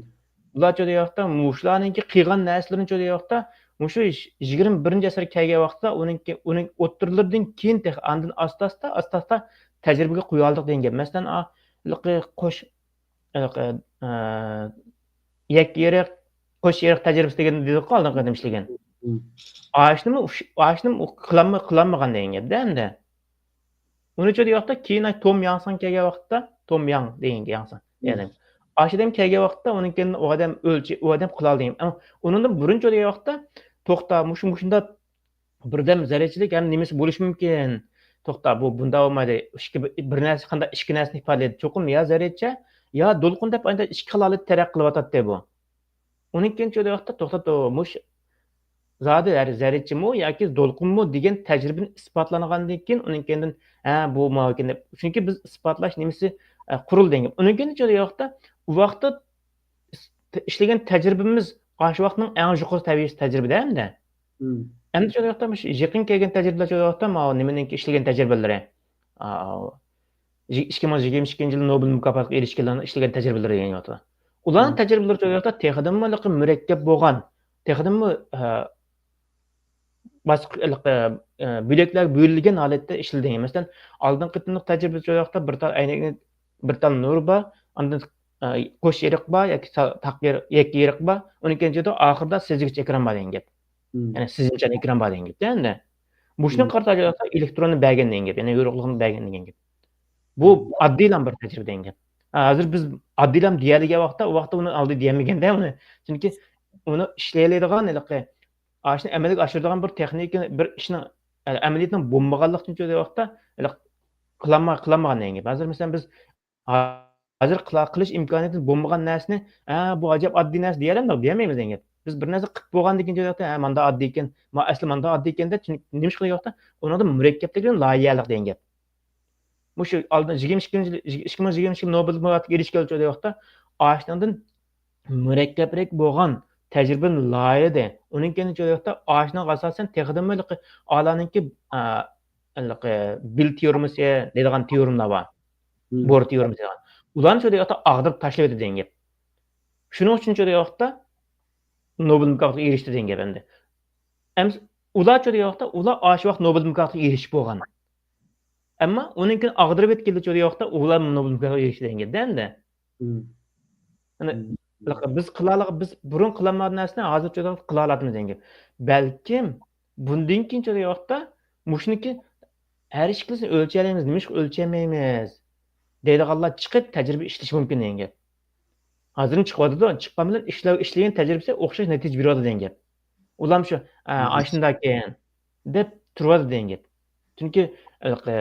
بۇلارچۇ دېگەن ۋاقىتتا، مۇشۇلارنىڭكى قىلغان نەرسىلىرىنىچۇ دېگەن ۋاقىتتا، مۇشۇ يىگىرمە بىرىنچى ئەسىرگە كەلگەن ۋاقىتتا ئۇنىڭكى، ئۇنىڭ ئوتتۇرىلىرىدىن كېيىن تېخى ئاندىن ئاستا-ئاستا، ئاستا-ئاستا تەجرىبىگە قويۇۋالدۇق دېگەن گەپ. مەسىلەن، ئا، ھېلىقى قوش، ھېلىقى، ئە، يەككە ئېرىق، قوش ئېرىق تەجرىبىسى دېگەن دېدۇققۇ ئالدىنقى قېتىم ئىشلىگەن. مم. ئاشۇنىمۇ، ئاشۇنىمۇ قىلالمىغان دېگەن گەپتە ئەمدى. ئۇنىچۇ دېگەن ۋاقىتتا كېيىن توم ياڭساڭ كەلگەن ۋاقىتتا، توم ياڭ دېگەن ياڭساڭ، مم. يەنى ئاشۇ ئادەم كەلگەن ۋاقىتتا ئۇنىڭ كېيىن ئۇ ئادەم ئۆلچە-، ئۇ ئادەم قىلالدى دېگەن. ئەمما ئۇنىڭدىن بۇرۇنچۇ دېگەن ۋاقىتتا، توختا، مۇشۇ، مۇشۇنداق بىردەم زەررىچىلىك ھەم نېمىسى بولۇشى مۇمكىن؟ توختا، بۇ بۇنداق بولمايدۇ. ئىككى، بىر نەرسە قانداق ئىككى نەرسىنى ئىپادىلەيدۇ. چوقۇم يا زەررىچە، يا دولقۇن دەپ ئانداق ئىككى خىل ھالەتتە تەرەققىي قىلىۋاتاتتى بۇ. ئۇنىڭ كېيىن چۇ دېگەن ۋاقىتتا، توختاپ، توغرا، مۇشۇ زادى ھەر زەررىچىمۇ ياكى دولقۇنمۇ دېگەن تەجرىبىدىن ئىسپاتلانغاندىن كېيىن، ئۇنىڭ كېيىندىن، ھە، بۇ ماۋۇ ئىكەن دەپ، چۈنكى بىز ئىسپاتلاش نېمىسى، ئە، قۇرۇلدى دېگەن گەپ. ئۇنىڭ كېيىن چۇ دېگەن ۋاقىتتا، ئۇ ۋاقىتتا ئىس-، ئىشلىگەن تەجرىبىمىز ئاشۇ ۋاقىتنىڭ ئەڭ يۇقىرى سەۋىيەسى تەجرىبىدە ئەمدى. مم. ئەمدى چۇ دېگەن ۋاقىتتا مۇشۇ يېقىن كەلگەن تەجرىبىلەر چۇ دېگەن ۋاقىتتا ماۋۇ نېمىنىڭكى ئىشلىگەن تەجرىبىلىرى. ئا، ئىككى مىڭ يىگىرمە ئىككىنچى يىلى نوبېل مۇكاپاتىغا ئېرىشكەنلەرنىڭ ئىشلىگەن تەجرىبىلىرى دېگەن ۋاقىتتا. ئۇلارنىڭ مم. تەجرىبىلىرى چۇ دېگەن ۋاقىتتا تېخىدىنمۇ مۇرەككەپ بولغان، تېخىدىنمۇ، ئە، باشقا، ئە، بۆلەكلەرگە بۆلۈنگەن ھالەتتە ئىشلىدى. مەسىلەن، ئالدىنقى قېتىملىق تەجرىبىدە شۇ ۋاقىتتا بىر تال ئەينەكنى، بىر تال نۇر بار، ئاندىن، ئە، قوش ئېرىق بار ياكى تا-، تاق ئېرىق، يەككە ئېرىق بار، ئۇنىڭ كەينىدە ئاخىردا سىزگۈچ ئېكران بار دېگەن گەپ. يەنى سىزىمچان ئېكران بار دېگەن گەپ ئەمدى. مۇشۇنى قارىتا ئېلېكتروننى بەرگەن دېگەن گەپ، يەنى يورۇقلۇقنى بەرگەن دېگەن گەپ. بۇ ئاددىيلا بىر تەجرىبە دېگەن گەپ. ھە، ھازىر بىز ئاددىيلا دېيەلىگەن ۋاقىتتا، ئۇ ۋاقىتتا ئۇنى ئالدى دېيەلمىگەندە ئۇنى. چۈنكى ئۇنى ئىشلىيەلەيدىغان ھېلىقى، ئاشۇنى ئەمەلگە ئاشۇرىدىغان بىر تېخنىكا، بىر ئىشنىڭ، ئە، ئەمەلىيەتنىڭ بولمىغانلىقتىن شۇ ۋاقىتتا ھېلىقى قىلالما-، قىلالمىغان دېگەن گەپ. ھازىر مەسىلەن بىز ھازىر قىلا-، قىلىش ئىمكانىيىتى بولمىغان نەرسىنى، ھە، بۇ ئەجەب ئاددىي نەرسە دېيەلەمدۇق، دېيەلمەيمىز دېگەن گەپ. بىز بىر نەرسە قىلىپ بولغاندىن كېيىن، ھە، ماندا ئاددىي ئىكەن، ما-، ئەسلى ماندا ئاددىي ئىكەن دەپ، چۈنكى نېمە ئىش قىلغان ۋاقىتتا ئۇنىڭدا مۇرەككەپلىك بىلەن لايىھەلىك دېگەن گەپ. مۇشۇ ئالدىن يىگىرمە ئىككىنچى يىل، ئىككى مىڭ يىگىرمە ئىككى يىل نوبېل مۇكاپاتىغا ئېرىشكەنچە ۋاقىتتا ئاشۇنىڭدىن مۇرەككەپرەك بولغان تەجرىبىنى لايىھەلىدى. ئۇنىڭ كەينىدە شۇ ۋاقىتتا ئاشۇنىڭغا ئاساسەن تېخىدىنمۇ ھېلىقى ئالانىڭكى، ئا، ھېلىقى بىل تېئورېمىسى دەيدىغان تېئورېمىلار بار. بور تېئورېمىسى دەيدىغان. ئۇلارنى شۇ ۋاقىتتا ئاغدۇرۇپ تاشلىۋېتىدۇ دېگەن گەپ. شۇنىڭ ئۈچۈن شۇ ۋاقىتتا نوبېل مۇكاپاتىغا ئېرىشتى دېگەن گەپ ئەمدى. ئەمدى ئۇلار شۇ ۋاقىتتا، ئۇلار ئاشۇ ۋاقىت نوبېل مۇكاپاتىغا ئېرىشىپ بولغان. ئەمما ئۇنىڭ كېيىن ئاغدۇرۇپ ئۆتكىلى شۇ ۋاقىتتا ئۇلار نوبېل مۇكاپاتىغا ئېرىشتى دېگەن گەپ ئەمدى. يەنى بىز قىلالىغان، بىز بۇرۇن قىلالمىغان نەرسىنى ھازىر شۇ ۋاقىتتا قىلالاتىمىز دېگەن گەپ. بەلكىم بۇندىن كېيىن شۇ ۋاقىتتا مۇشۇنىڭكى ھەر ئىككىلىسىنى ئۆلچىيەلەيمىز، نېمىشقا ئۆلچىيەلمەيمىز دەيدىغانلار چىقىپ تەجرىبە ئىشلىشى مۇمكىن دېگەن گەپ. ھازىرمۇ چىقىۋاتىدۇ، چىققان بىلەن ئىشلەۋ-، ئىشلىگەن تەجرىبىسى ئوخشاش نەتىجە بېرىۋاتىدۇ دېگەن گەپ. ئۇلارمۇ شۇ، ئە، ئاشۇنداكەن دەپ تۇرۇۋاتىدۇ دېگەن گەپ. چۈنكى، ھېلىقى،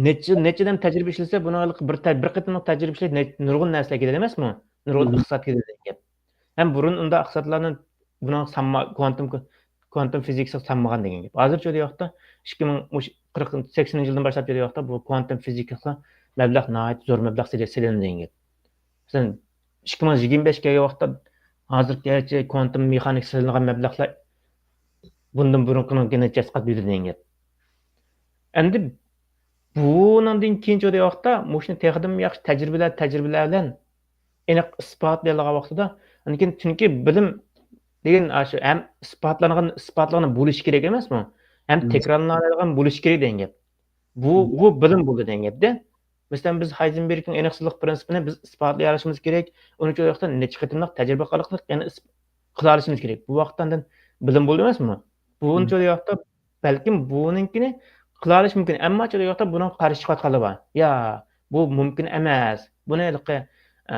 نەچچە، نەچچە ئادەم تەجرىبە ئىشلىسە، بۇنىڭ ھېلىقى بىر تە-، بىر قېتىملىق تەجرىبە ئىشلەش نە-، نۇرغۇن نەرسىلەر كېتىدۇ ئەمەسمۇ؟ نۇرغۇن ئىقتىساد كېتىدۇ دېگەن گەپ. ھەم بۇرۇن ئۇنداق ئىقتىسادلارنى بۇنىڭ سانما-، كوانتوم، كوانتوم فىزىكىسىغا سانمىغان دېگەن گەپ. ھازىر شۇ ۋاقىتتا ئىككى مىڭ، مۇشۇ قىرىق، سەكسىنىنچى يىلدىن باشلاپ شۇ ۋاقىتتا بۇ كوانتوم فىزىكىسىغا مەبلەغ، ناھايىتى زور مەبلەغ سېلى-، سېلىنىدۇ دېگەن گەپ. مەسىلەن، ئىككى مىڭ يىگىرمە بەشكە كەلگەن ۋاقىتتا ھازىرغىچە كوانتوم مېخانىكىسىغا سېلىنغان مەبلەغلەر بۇندىن بۇرۇنقىنىڭكى نەچچە قات ئۆتىدۇ دېگەن گەپ. ئەمدى بۇنىڭدىن كېيىنچە ۋاقىتتا مۇشۇنى تېخىدىنمۇ ياخشى تەجرىبىلەر، تەجرىبىلەر بىلەن ئېنىق ئىسپاتلىيالىغان ۋاقتىدا، لېكىن چۈنكى بىلىم دېگەن ئاشۇ ھەم ئىسپاتلانغان، ئىسپاتلانغان بولۇشى كېرەك ئەمەسمۇ؟ ھەم تەكرارلىنالايدىغان بولۇشى كېرەك دېگەن گەپ. بۇ، بۇ بىلىم بولدى دېگەن گەپتە. مەسىلەن، بىز ھايزېنبېرگنىڭ ئېنىقسىزلىق پىرىنسىپىنى بىز ئىسپاتلىيالىشىمىز كېرەك. ئۇنىڭ ئۈچۈن ۋاقىتتا نەچچە قېتىملىق تەجرىبە ئارقىلىق يەنە ئىس-، قىلالىشىمىز كېرەك. بۇ ۋاقىتتا ئاندىن بىلىم بولدى ئەمەسمۇ؟ بۇ ئۇنچە ۋاقىتتا بەلكىم بۇنىڭكىنى قىلالىشى مۇمكىن. ئەمما شۇ ۋاقىتتا بۇنىڭغا قارشى چىقىۋاتقانلار بار. يا، بۇ مۇمكىن ئەمەس. بۇنى ھېلىقى، ئە،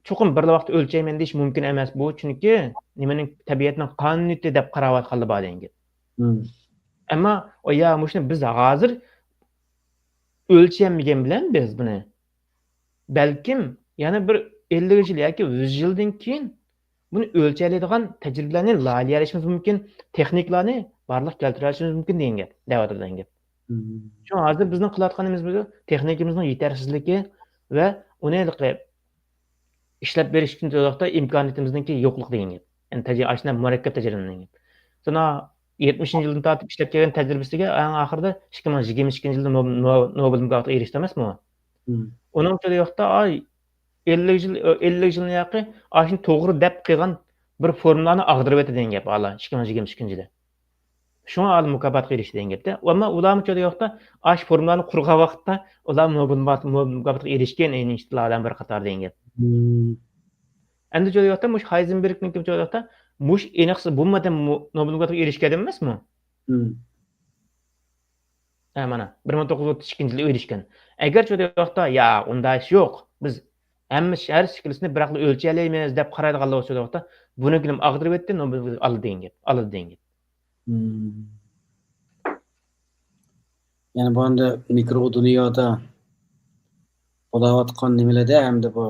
چوقۇم بىرلا ۋاقىتتا ئۆلچەيمەن دېيىش مۇمكىن ئەمەس. بۇ چۈنكى نېمىنىڭ، تەبىئەتنىڭ قانۇنىيىتى دەپ قاراۋاتقانلار بار دېگەن گەپ. ئەمما ئۇ يا مۇشۇنى بىز ھازىر ئۆلچىيەلمىگەن بىلەن بىز بۇنى بەلكىم يەنە بىر ئەللىك يىل ياكى يۈز يىلدىن كېيىن بۇنى ئۆلچەيلەيدىغان تەجرىبىلەرنى لايىھەلىشىمىز مۇمكىن، تېخنىكىلارنى بارلىققا كەلتۈرۈشىمىز مۇمكىن دېگەن گەپ، دەۋاتىدۇ دېگەن گەپ. شۇڭا ھازىر بىزنىڭ قىلىۋاتقىنىمىز بۇ تېخنىكىمىزنىڭ يېتەرسىزلىكى ۋە ئۇنى ھېلىقى ئىشلەپ بېرىش ئۈچۈن تۇرۇقتا ئىمكانىيىتىمىزنىڭكى يوقلۇقى دېگەن گەپ. يەنى تەجرىبە، ئاشۇنداق مۇرەككەپ تەجرىبىلەرنىڭ گەپ. سانا يەتمىشىنچى يىلدىن تارتىپ ئىشلەپ كەلگەن تەجرىبىسىگە ئەڭ ئاخىرىدا ئىككى مىڭ يىگىرمە ئىككىنچى يىلدا نو-، نو-، نوبېل مۇكاپاتىغا ئېرىشتى ئەمەسمۇ؟ ئۇنىڭ ئۈچۈن ۋاقىتتا ئاي، ئەللىك يىل، ئەللىك يىلنىڭ ياقى ئاشۇنى توغرا دەپ قىلغان بىر فورمۇلانى ئاغدۇرۇۋەتتى دېگەن گەپ، ھالا ئىككى مىڭ يىگىرمە ئىككىنچى يىلى. شۇڭا ئالىم مۇكاپاتقا ئېرىشتى دېگەن گەپتە. ئەمما ئۇلارمۇ شۇ ۋاقىتتا ئاشۇ فورمۇلانى قۇرغان ۋاقىتتا ئۇلار نوبېل مۇكاپاتىغا ئېرىشكەن ئەينىشتىنلار بىلەن بىر قاتار دېگەن گەپ. ئەمدى شۇ ۋاقىتتا مۇشۇ ھايزېنبېرگنىڭكى شۇ ۋاقىتتا مۇشۇ ئېنىقسىز بولمىدى، نوبېل مۇكاپاتىغا ئېرىشكەن ئەمەسمۇ؟ ھە، مانا، بىر مىڭ توققۇز يۈز ئوتتۇز ئىككىنچى يىلى ئېرىشكەن. ئەگەر شۇ ۋاقىتتا، يا، ئۇنداق ئىش يوق، بىز ھەممە شەھەر شەكىلسىنى بىراقلا ئۆلچىيەلەيمىز دەپ قارايدىغانلار بولسا، شۇ ۋاقىتتا بۇنىڭكىنى ئاغدۇرۇۋەتتى، نوبېل ئالدى دېگەن گەپ، ئالدى دېگەن گەپ. يەنى بۇ ئەمدى مىكرو دۇنيادا بولاۋاتقان نېمىلەردە ئەمدى بۇ.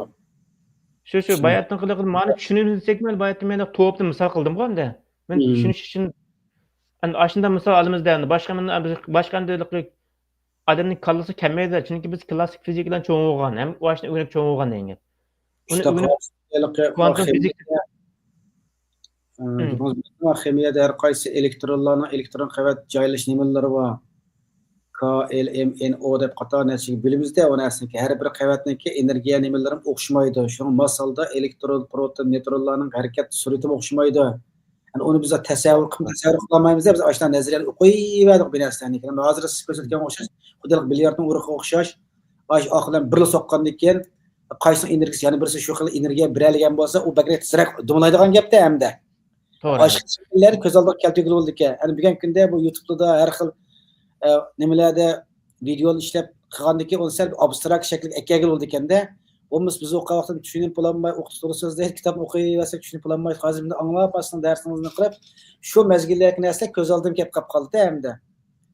شۇ، شۇ، باياتىن قىلدى، مانا چۈشىنىمىز دېسەك، مەن باياتىن مەن توپنى مىسال قىلدىمغۇ ئەمدى. مەن چۈشىنىش ئۈچۈن، ئەمدى ئاشۇنداق مىسال ئالىمىزدە، ئەمدى باشقا، باشقا ئەمدى ئادەمنىڭ كاللىسى كەلمەيدۇ، چۈنكى بىز كلاسسىك فىزىكا بىلەن چوڭ بولغان، ھەم ئاشۇنى ئۆگىنىپ چوڭ بولغان دېگەن گەپ. ئۇنى ئۆگىنىپ، كوانتوم فىزىكا. خىمىيەدە ھەر قايسى ئېلېكترونلارنىڭ ئېلېكترون قەۋەت جايلىشىش نېمىلىرى بار؟ ك، ئېل، ئېم، ئېن، ئو دەپ قاتار نەچچە بىلىمىزدە ئۇ نەرسىنىڭكى ھەر بىر قەۋەتنىڭكى ئېنېرگىيە نېمىلىرىمۇ ئوخشىمايدۇ. شۇڭا ماس ھالدا ئېلېكترون، پروتون، نېيترونلارنىڭ ھەرىكەت سۈرئىتىمۇ ئوخشىمايدۇ. يەنى ئۇنى بىز تەسەۋۋۇر قىلىپ، تەسەۋۋۇر قىلالمايمىز، بىز ئاشۇنداق نەزەرىيەلەر ئوقۇيۋەردۇق بۇ نەرسىلەرنى. ھازىر سىز كۆرسەتكەنگە ئوخشاش، خۇددى بىلياردنىڭ ئۇرۇقىغا ئوخشاش، ئاشۇ ئاق بىلەن بىرلا سوققاندىن كېيىن، قايسىنىڭ ئېنېرگىيىسى يەنە بىرسى شۇ خىل ئېنېرگىيە بېرەلىگەن بولسا، ئۇ بەكرەك تېزرەك دومىلايدىغان گەپتە ئەمدى. توغرا. ئاشۇ شەكىللەرنى كۆز ئالدىغا كەلتۈرگىلى بولىدىكەن. ئەنە بۈگۈنكى كۈندە بۇ يۇتۇبتا ھەر خىل، ئە، نېمىلەردە ۋىدېئونى ئىشلەپ قىلغاندىكىن ئۇنى سەل ئابستراكت شەكىلگە ئەكەلگىلى بولىدىكەندە. بولمىسا بىز ئوقۇغان ۋاقتىدا چۈشىنىپ بولالماي، ئوقۇتقۇچى توغرا سۆزلەيدۇ، كىتابنى ئوقۇۋەرسەك چۈشىنىپ بولالمايدۇ. ھازىر مۇنداق ئاڭلاپ، ئاستىڭ دەرسىڭىزنى قىلىپ، شۇ مەزگىلدىكى نەرسىلەر كۆز ئالدىمغا كەپ قاپ قالدى ئەمدى.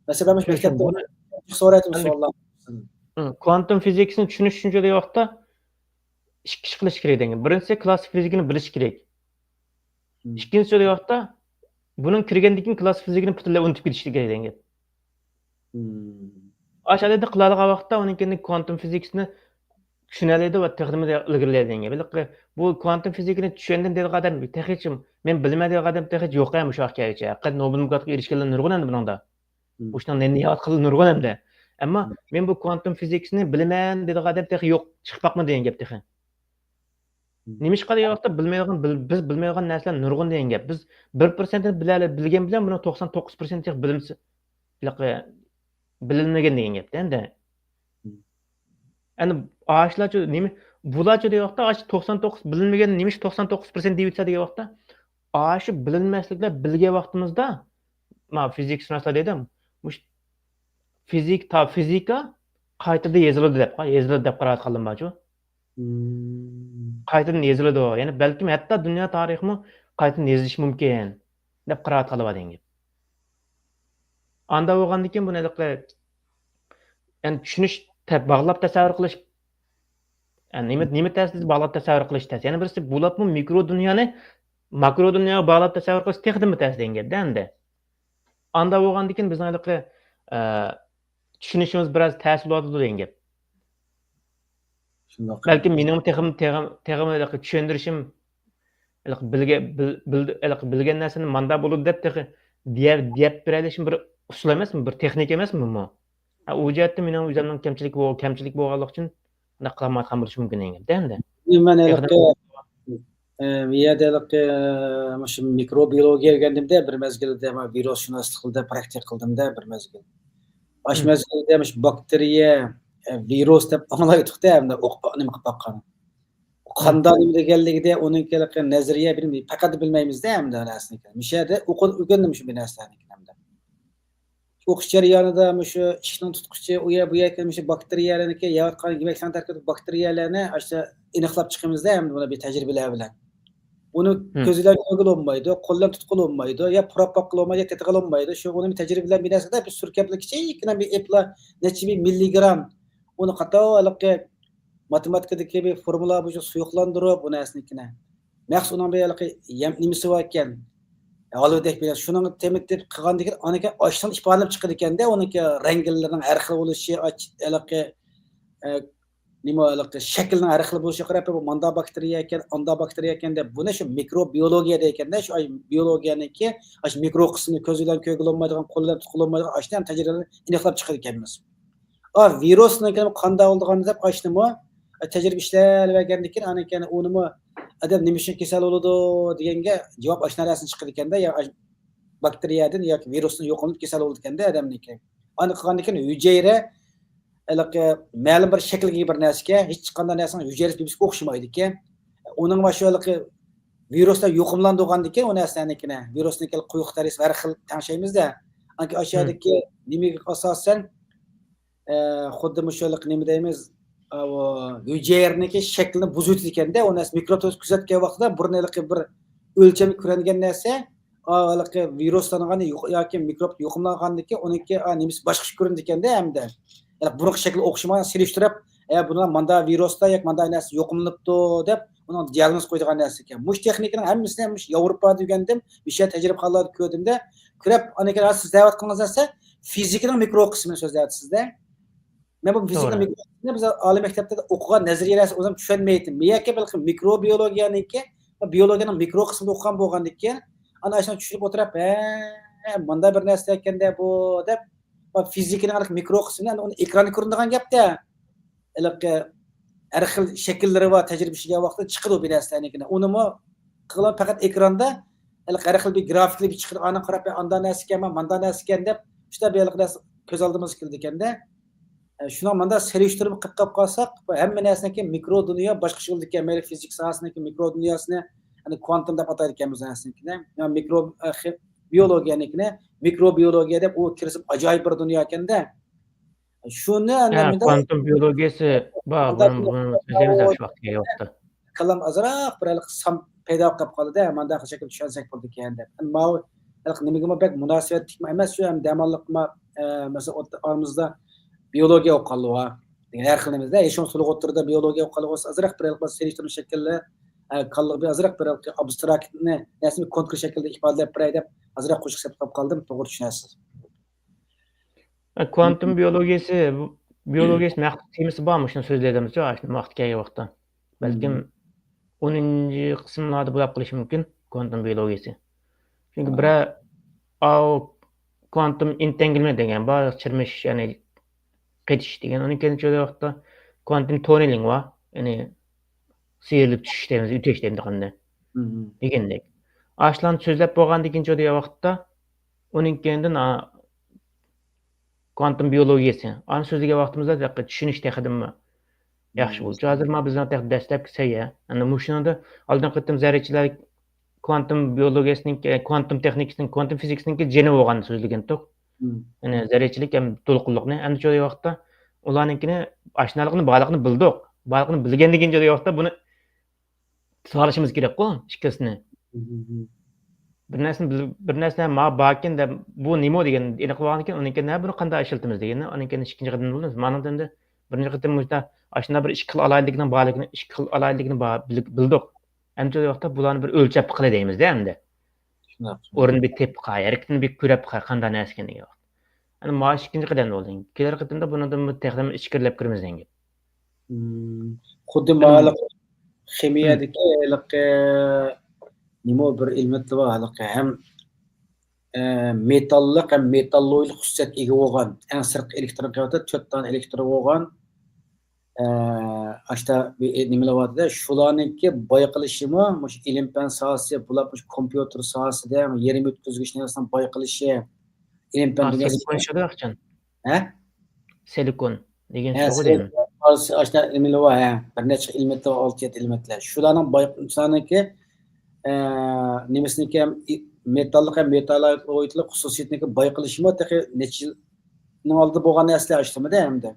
مەسىلەن، مەن شۇ مەكتەپتە سورايتتىم سوئاللار. كوانتۇم فىزىكىسىنى چۈشىنىش ئۈچۈن دېگەن ۋاقىتتا ئىككى ئىش قىلىش كېرەك دېگەن. بىرىنچىسى، كلاسسىك فىزىكىنى بىلىش كېرەك. ئىككىنچىسى دېگەن ۋاقىتتا بۇنىڭ كىرگەندىن كېيىن كلاسسىك فىزىكىنى پۈتۈنلەي ئۇنتۇپ كېتىش كېرەك دېگەن گەپ. ئاشۇ ئادەتتە قىلالىغان ۋاقىتتا ئۇنىڭ كېيىن كوانتۇم فىزىكىسىنى چۈشىنەلەيدۇ ۋە تېخىمۇ ئىلگىرىلەيدۇ دېگەن گەپ. بۇ كوانتۇم فىزىكىنى چۈشەندىم دەيدىغان ئادەم تېخىچە، مەن بىلىمەن دەيدىغان ئادەم تېخىچە يوق ئەمدى مۇشۇ ھېكايىچە. ھەقىقەتەن نوبېل مۇكاپاتىغا ئېرىشكەنلەر نۇرغۇن ئەمدى بۇنىڭدا. مۇشۇنىڭ نېنى دەيۋاتقانلىرى نۇرغۇن ئەمدى. ئەمما مەن بۇ كوانتۇم فىزىكىسىنى بىلىمەن دەيدىغان ئادەم تېخى يوق، چىقىپ باقمىدى دېگەن گەپ تېخى. نېمىشقا دېگەن ۋاقىتتا بىلمەيدىغان، بىل-، بىز بىلمەيدىغان نەرسىلەر نۇرغۇن دېگەن گەپ. بىز بىر پىرسەنتنى بىلەلە-، بىلگەن بىلەن بۇنىڭ توقسان توققۇز پىرسەنت تېخى بىلىمسىز، ھېلىقى بىلىنمىگەن دېگەن گەپتە ئەمدى. ئەمدى ئاشۇلارچۇ نېمە، بۇلارچۇ دېگەن ۋاقىتتا ئاشۇ توقسان توققۇز بىلىنمىگەن، نېمىشقا توقسان توققۇز پىرسەنت دېيىۋېتىسە دېگەن ۋاقىتتا، ئاشۇ بىلىنمەسلىكلەر بىلگەن ۋاقتىمىزدا، ما فىزىكىشۇناسلار دېدىم، مۇشۇ فىزىك-، تا فىزىكا قايتىدىن يېزىلىدۇ دەپ، يېزىلىدۇ دەپ قاراۋاتقانلىرىم بارچۇ. قايتىدىن يېزىلىدۇ. يەنى بەلكىم ھەتتا دۇنيا تارىخىمۇ قايتىدىن يېزىلىشى مۇمكىن دەپ قاراۋاتقانلار بار دېگەن گەپ. ئاندا بولغاندىكىن بۇنى ھېلىقى، يەنى چۈشىنىش، تە-، باغلاپ تەسەۋۋۇر قىلىش، يەنى نېمە، نېمە تەس دېسە باغلاپ تەسەۋۋۇر قىلىش تەس. يەنە بىرسى بولۇپمۇ مىكرو دۇنيانى ماكرو دۇنياغا باغلاپ تەسەۋۋۇر قىلىش تېخىدىنمۇ تەس دېگەن گەپتە ئەمدى. ئاندا بولغاندىكىن بىزنىڭ ھېلىقى، ئە، چۈشىنىشىمىز بىراز تەس بولۇۋاتىدۇ دېگەن گەپ. شۇنداق. بەلكىم مېنىڭ تېخىمۇ، تېخىمۇ، تېخىمۇ ھېلىقى چۈشەندۈرۈشۈم، ھېلىقى بىلگە-، بىل-، بىلدى-، ھېلىقى بىلگەن نەرسىنى ماندا بولىدۇ دەپ تېخى دېيە-، دېيەپ بېرەلىشىم بىر ئۇسۇل ئەمەسمۇ، بىر تېخنىكا ئەمەسمۇ بۇ؟ ھە، ئۇ جەھەتتە مېنىڭ ئۆزۈمنىڭ كەمچىلىك بو-، كەمچىلىك بولغانلىقى ئۈچۈن ئۇنداق قىلالمايۋاتقان بولۇشى مۇمكىن دېگەن گەپتە ئەمدى. مەن ھېلىقى، ئە، بۇ يەردە ھېلىقى، مۇشۇ مىكروبىيولوگىيە ئۆگەندىم-دە، بىر مەزگىلدە مەن ۋىرۇسشۇناسلىق قىلدى، پراكتىكا قىلدىم-دە بىر مەزگىل. ئاشۇ مەزگىلدە مۇشۇ باكتېرىيە، ئە، ۋىرۇس دەپ ئاڭلايتتۇق-دە، ئەمدى ئوقۇپ، نېمە قىلىپ باققان. قانداق نېمە دېگەنلىكىدە ئۇنىڭكى ھېلىقى نەزەرىيە بىلىم پەقەت بىلمەيمىز-دە، ئەمدى نەرسىنى. مۇشۇ يەردە ئوقۇ-، ئۆگەندىم شۇ بىر نەرسىلەرنى ئەمدى. ئوقۇش جەريانىدا مۇشۇ ئىشىكنىڭ تۇتقۇچى، ئۇ يەر، بۇ يەرگە مۇشۇ باكتېرىيەلەرنىڭكى يەۋاتقان يېمەكلىكنىڭ تەركىبىدىكى باكتېرىيەلەرنى ئاشۇ ئېنىقلاپ چىقىمىز-دە، ئەمدى بۇنى بىر تەجرىبىلەر بىلەن. ئۇنى كۆز بىلەن كۆرگىلى بولمايدۇ، قول بىلەن تۇتقىلى بولمايدۇ، يا پۇراپ باققىلى بولمايدۇ، يا تېتىغىلى بولمايدۇ. شۇ ئۇنى بىر تەجرىبە بىلەن بىر نەرسىدە بىر سۈركەپلا كىچىككىنە بىر ئېپلا نەچچە مىڭ مىللىگرام ئۇنى قاتارلىق ماتېماتىكىدىكى بىر فورمۇلا بويىچە سۇيۇقلاندۇرۇپ، بۇ نەرسىنىڭكىنى. مەخسۇس ئۇنىڭ بىر ھېلىقى يەم-، نېمىسى بار ئىكەن. ھالۋىدەك بىر نەرسە. شۇنىڭغا تېمىتىپ قىلغاندىن كېيىن، ئاندىن كېيىن ئاشۇنى ئىپادىلەپ چىقىدىكەن-دە، ئۇنىڭكى رەڭگىلىرىنىڭ ھەر خىل بولۇشى، ئاچ-، ھېلىقى، ئە، نېمە، ھېلىقى شەكلىنىڭ ھەر خىل بولۇشىغا قاراپ، بۇ ماندا باكتېرىيە ئىكەن، ئاندا باكتېرىيە ئىكەن دەپ، بۇنى شۇ مىكروبىيولوگىيە دەيدىكەن-دە، شۇ، ئاي، بىيولوگىيەنىڭكى ئاشۇ مىكرو قىسمىنى كۆز بىلەن كۆرگىلى بولمايدىغان، قول بىلەن تۇتقىلى بولمايدىغان، ئاشۇنداق تەجرىبىلەرنى ئېنىقلاپ چىقىدىكەنمىز. ئا، ۋىرۇسنىڭكى قانداق بولىدىغان دەپ ئاشۇنىمۇ، ئە، تەجرىبە ئىشلەۋەرگەندىن كېيىن، ئاندىن كېيىن ئۇنىمۇ ئادەم نېمە ئۈچۈن كېسەل بولىدۇ دېگەنگە جاۋاب ئاشۇنداق نەرسىدىن چىقىدىكەن-دە، يا ئاش-، باكتېرىيەدىن ياكى ۋىرۇستىن يۇقۇملىنىپ كېسەل بولىدىكەن-دە ئادەمنىڭكى. ئاندىن قىلغاندىن كېيىن ھۈجەيرە ھېلىقى مەلۇم بىر شەكىلگە ئىگە بىر نەرسىكەن، ھېچقانداق نەرسىنىڭ ھۈجەيرىسى بىر-بىرسىگە ئوخشىمايدىكەن. ئۇنىڭ مۇشۇ ھېلىقى ۋىرۇسلار يۇقۇملاندۇرغاندىكىن ئۇ نەرسىنىڭكىنى، ۋىرۇسنىڭكى قويۇق تەرىسى ھەر خىل تەڭشەيمىز-دە. ئانكى ئاشۇ يەردىكى نېمىگە ئاساسەن، ئە، خۇددى مۇشۇ ھېلىقى نېمە دەيمىز، ئاۋۇ ھۈجەيرىنىڭكى شەكلىنى بۇزۇۋېتىدىكەن-دە، ئۇ نەرسە مىكروسكوپ كۆزەتكەن ۋاقتىدا بۇرۇن ھېلىقى بىر ئۆلچەمگە كۆرۈنگەن نەرسە، ئا، ھېلىقى ۋىرۇسلانغان يۇق-، ياكى مىكروب يۇقۇملانغاندىكى ئۇنىڭكى، ئا، نېمىسى باشقىچە كۆرۈنىدىكەن-دە ئەمدى. ھېلىقى بۇرۇنقى شەكلى ئوخشىمىغان سېلىشتۇرۇپ، ئە، بۇنىڭ ماندا ۋىرۇستا ياكى ماندا نەرسە يۇقۇملىنىپتۇ دەپ ئۇنىڭ دىئاگنوز قويىدىغان نەرسە ئىكەن. مۇشۇ تېخنىكىنىڭ ھەممىسىنى مۇشۇ ياۋروپادا ئۆگەندىم، مۇشۇ يەر تەجرىبىخانىلاردا كۆردۈم-دە، كۆرۈپ، ئاندىن كېيىن سىز دەۋاتقىنىڭىز نەرسە فىزىكىنىڭ مىكرو قىسمىنى سۆزلەۋاتىسىز-دە. مەن بۇ فىزىكىنىڭ مىكرو قىسمىنى بىز ئالىي مەكتەپتە ئوقۇغان نەزەرىيە نەرسە ئۆزۈم چۈشەنمەيتتىم. ياكى بەلكى مىكروبىيولوگىيەنىڭكى، بىيولوگىيەنىڭ مىكرو قىسمىدا ئوقۇغان بولغاندىكىن، ئانا شۇنى چۈشىنىپ ئولتۇرۇپ، ھە، مۇنداق بىر نەرسە ئىكەن-دە بۇ دەپ، فىزىكىنىڭ مىكرو قىسمىنى ئۇنى ئېكراندا كۆرۈنىدىغان گەپتە. ھېلىقى ھەر خىل شەكىللىرى بار، تەجرىبە ئىشلىگەن ۋاقتىدا چىقىدۇ بۇ نەرسىلەرنىڭكىنى. ئۇنىمۇ قىلغان پەقەت ئېكراندا ھېلىقى ھەر خىل بىر گرافىكلىرى چىقىرىپ، ئانا قاراپ، ئاندا نەرسە ئىكەن، ماندا نەرسە ئىكەن دەپ، شۇنداق بىر ھېلىقى نەرسە كۆز ئالدىمىزغا كېلىدىكەندە. ئە، شۇنىڭ ماندا سېلىشتۇرما قىلىپ قاپ قالساق، بۇ ھەممە نەرسىنىڭكى مىكرو دۇنيا باشقىچە بولىدىكەن. مەيلى فىزىكا ساھەسىنىڭكى مىكرو دۇنياسىنى، يەنى كوانتوم دەپ ئاتايدىكەنمىز نەرسىنىڭكىنى. يا مىكرو، ئە، خى-، بىيولوگىيەنىڭكىنى مىكرو بىيولوگىيە دەپ، ئۇ كىرسە ئاجايىپ بىر دۇنيا ئىكەندە. شۇنى ھە، ئەمدى كوانتوم بىيولوگىيەسى بار، بۇنى، بۇنى سۆزلەيمىز شۇ ۋاقىتتا، كەلگەن ۋاقىتتا. كاللام ئازراق بىر ھېلىقى سان پەيدا قىلىپ قالدى، مانداق شەكىلدە چۈشەنسەك بولىدىكەن دەپ. ئەمما ماۋۇ ھېلىقى نېمىگىمۇ بەك مۇناسىۋەتلىكمۇ ئەمەس شۇ، ئەمدى دەماللىقما، ئە، مەسىلەن، ئوت-، ئارىمىزدا بىيولوگىيە ئوقۇغانلىقى بار. دېگەن ھەر خىل نېمىدە، ھېچ بولمىسا تولۇق ئوتتۇرىدا بىيولوگىيە ئوقۇغانلىقى بولسا، ئازراق بىر ھېلىقى سېلىشتۇرما شەكىلدە، ئە، كاللىغا بىر ئازراق بىر ھېلىقى ئابستراكتنى، نەرسىنى كونكرېت شەكىلدە ئىپادىلەپ بېرەي دەپ، ئازراق قوشۇق سېلىپ قالدىم، توغرا چۈشىنەرسىز. ئە، كوانتوم بىيولوگىيەسى، بىيولوگىيەسى مەخسۇس تېمىسى بارمۇ؟ شۇنى سۆزلەيدىمىز شۇ، شۇ ۋاقىتتا كەلگەن ۋاقىتتا. بەلكىم ئونىنچى قىسىملاردا بولاپ قېلىشى مۇمكىن، كوانتوم بىيولوگىيەسى. چۈنكى بىرەر، ئاۋۇ كوانتوم ئېنتەنگلمېنت دېگەن بار، چىرمىشىش، يەنى قېتىشىش دېگەن. ئۇنىڭ كېيىن شۇ ۋاقىتتا كوانتوم توننېلىڭ بار، يەنى سىيرىلىپ چۈشۈش دەيمىز، ئۆتۈش دەيمىز قانداق. دېگەندەك. ئاشۇلارنى سۆزلەپ بولغاندىن كېيىن شۇ ۋاقىتتا ئۇنىڭ كېيىندىن، ئا، كوانتوم بىيولوگىيەسى. ئانى سۆزلىگەن ۋاقتىمىزدا دىققەت، چۈشىنىش تېخىمۇ ياخشى بولىدۇ. ھازىر مانا بىزنىڭ تېخى دەسلەپكى سەۋىيە. ئەنە مۇشۇنىڭدا ئالدىنقى قېتىم زەررىچىلەر كوانتوم بىيولوگىيەسىنىڭ، كوانتوم تېخنىكىسىنىڭ، كوانتوم فىزىكىسىنىڭكى جېنى بولغاننى سۆزلىگەنتۇق. يەنى زەررىچىلىك ھەم دولقۇنلۇقنى. ئەمدى شۇ ۋاقىتتا ئۇلارنىڭكىنى، ئاشۇنداقلىقىنى، بارلىقىنى بىلدۇق. بارلىقىنى بىلگەندىن كېيىن شۇ ۋاقىتتا بۇنى سالىشىمىز كېرەكقۇ، ئىككىلىسىنى. بىر نەرسىنى بىل-، بىر نەرسە ما باركەن دەپ، بۇ نېمە دېگەن ئېنىقلىۋالغاندىن كېيىن، ئۇنىڭ كېيىن، ھە، بۇنى قانداق ئىشلىتىمىز دېگەننى، ئۇنىڭ كېيىن ئىككىنچى قېتىم بولىمىز. مانا ئەمدى بىرىنچى قېتىم مۇشۇنداق، ئاشۇنداق بىر ئىككى خىل ئالاھىدىلىكنىڭ بارلىقىنى، ئىككى خىل ئالاھىدىلىكنى بار-، بىل-، بىلدۇق. ئەمدى شۇ ۋاقىتتا بۇلارنى بىر ئۆلچەپ باقىلى دەيمىز-دە ئەمدى. شۇنداق. ئورنىنى بىر تېپىپ باقاي، ھەرىكىتىنى بىر كۆرۈپ باقاي، قانداق نەرسە ئىكەن دېگەن ۋاقىت. ئەنە مانا ئىككىنچى قەدەم بولدى. كېلەر قېتىمدا بۇنىڭدىن تېخىمۇ ئىچكىرىلەپ كىرىمىز دېگەن گەپ. خۇددى مانا خىمىيەدىكى ھېلىقى نېمە بىر ئېلېمېنتلار بار، ھېلىقى ھەم، ئە، مېتاللىق ھەم مېتاللويدلۇق خۇسۇسىيەتكە ئىگە بولغان، ئەڭ سىرتقى ئېلېكترون قەۋىتى تۆت دانە ئېلېكترون بولغان، ئە، ئاشتا بىر نېمىلەر بار-دە، شۇلارنىڭكى بايقىلىشىمۇ مۇشۇ ئىلىم-پەن ساھەسى، بۇلار مۇشۇ كومپيۇتېر ساھەسىدە يېرىم يۆتكىزگۈچ نېمىسىنىڭ بايقىلىشى، ئىلىم-پەن دۇنياسى. سىلىكون شۇ ئاخچان. ھە؟ سىلىكون دېگەن ھە، سۇغۇ دېگەن. سىلىكون، ئاشۇ نېمىلەر بار، ھە، بىر نەچچە ئېلېمېنتلار، ئالتە يەتتە ئېلېمېنتلار. شۇلارنىڭ باي-، شۇلارنىڭكى، ئە، نېمىسىنىڭكى ھەم ئى-، مېتاللىق ھەم مېتاللويدلۇق خۇسۇسىيىتىنىڭكى بايقىلىشىمۇ تېخى نەچچە يىلنىڭ ئالدىدا بولغان نەرسىلەر ئاشتىمىدە ئەمدى.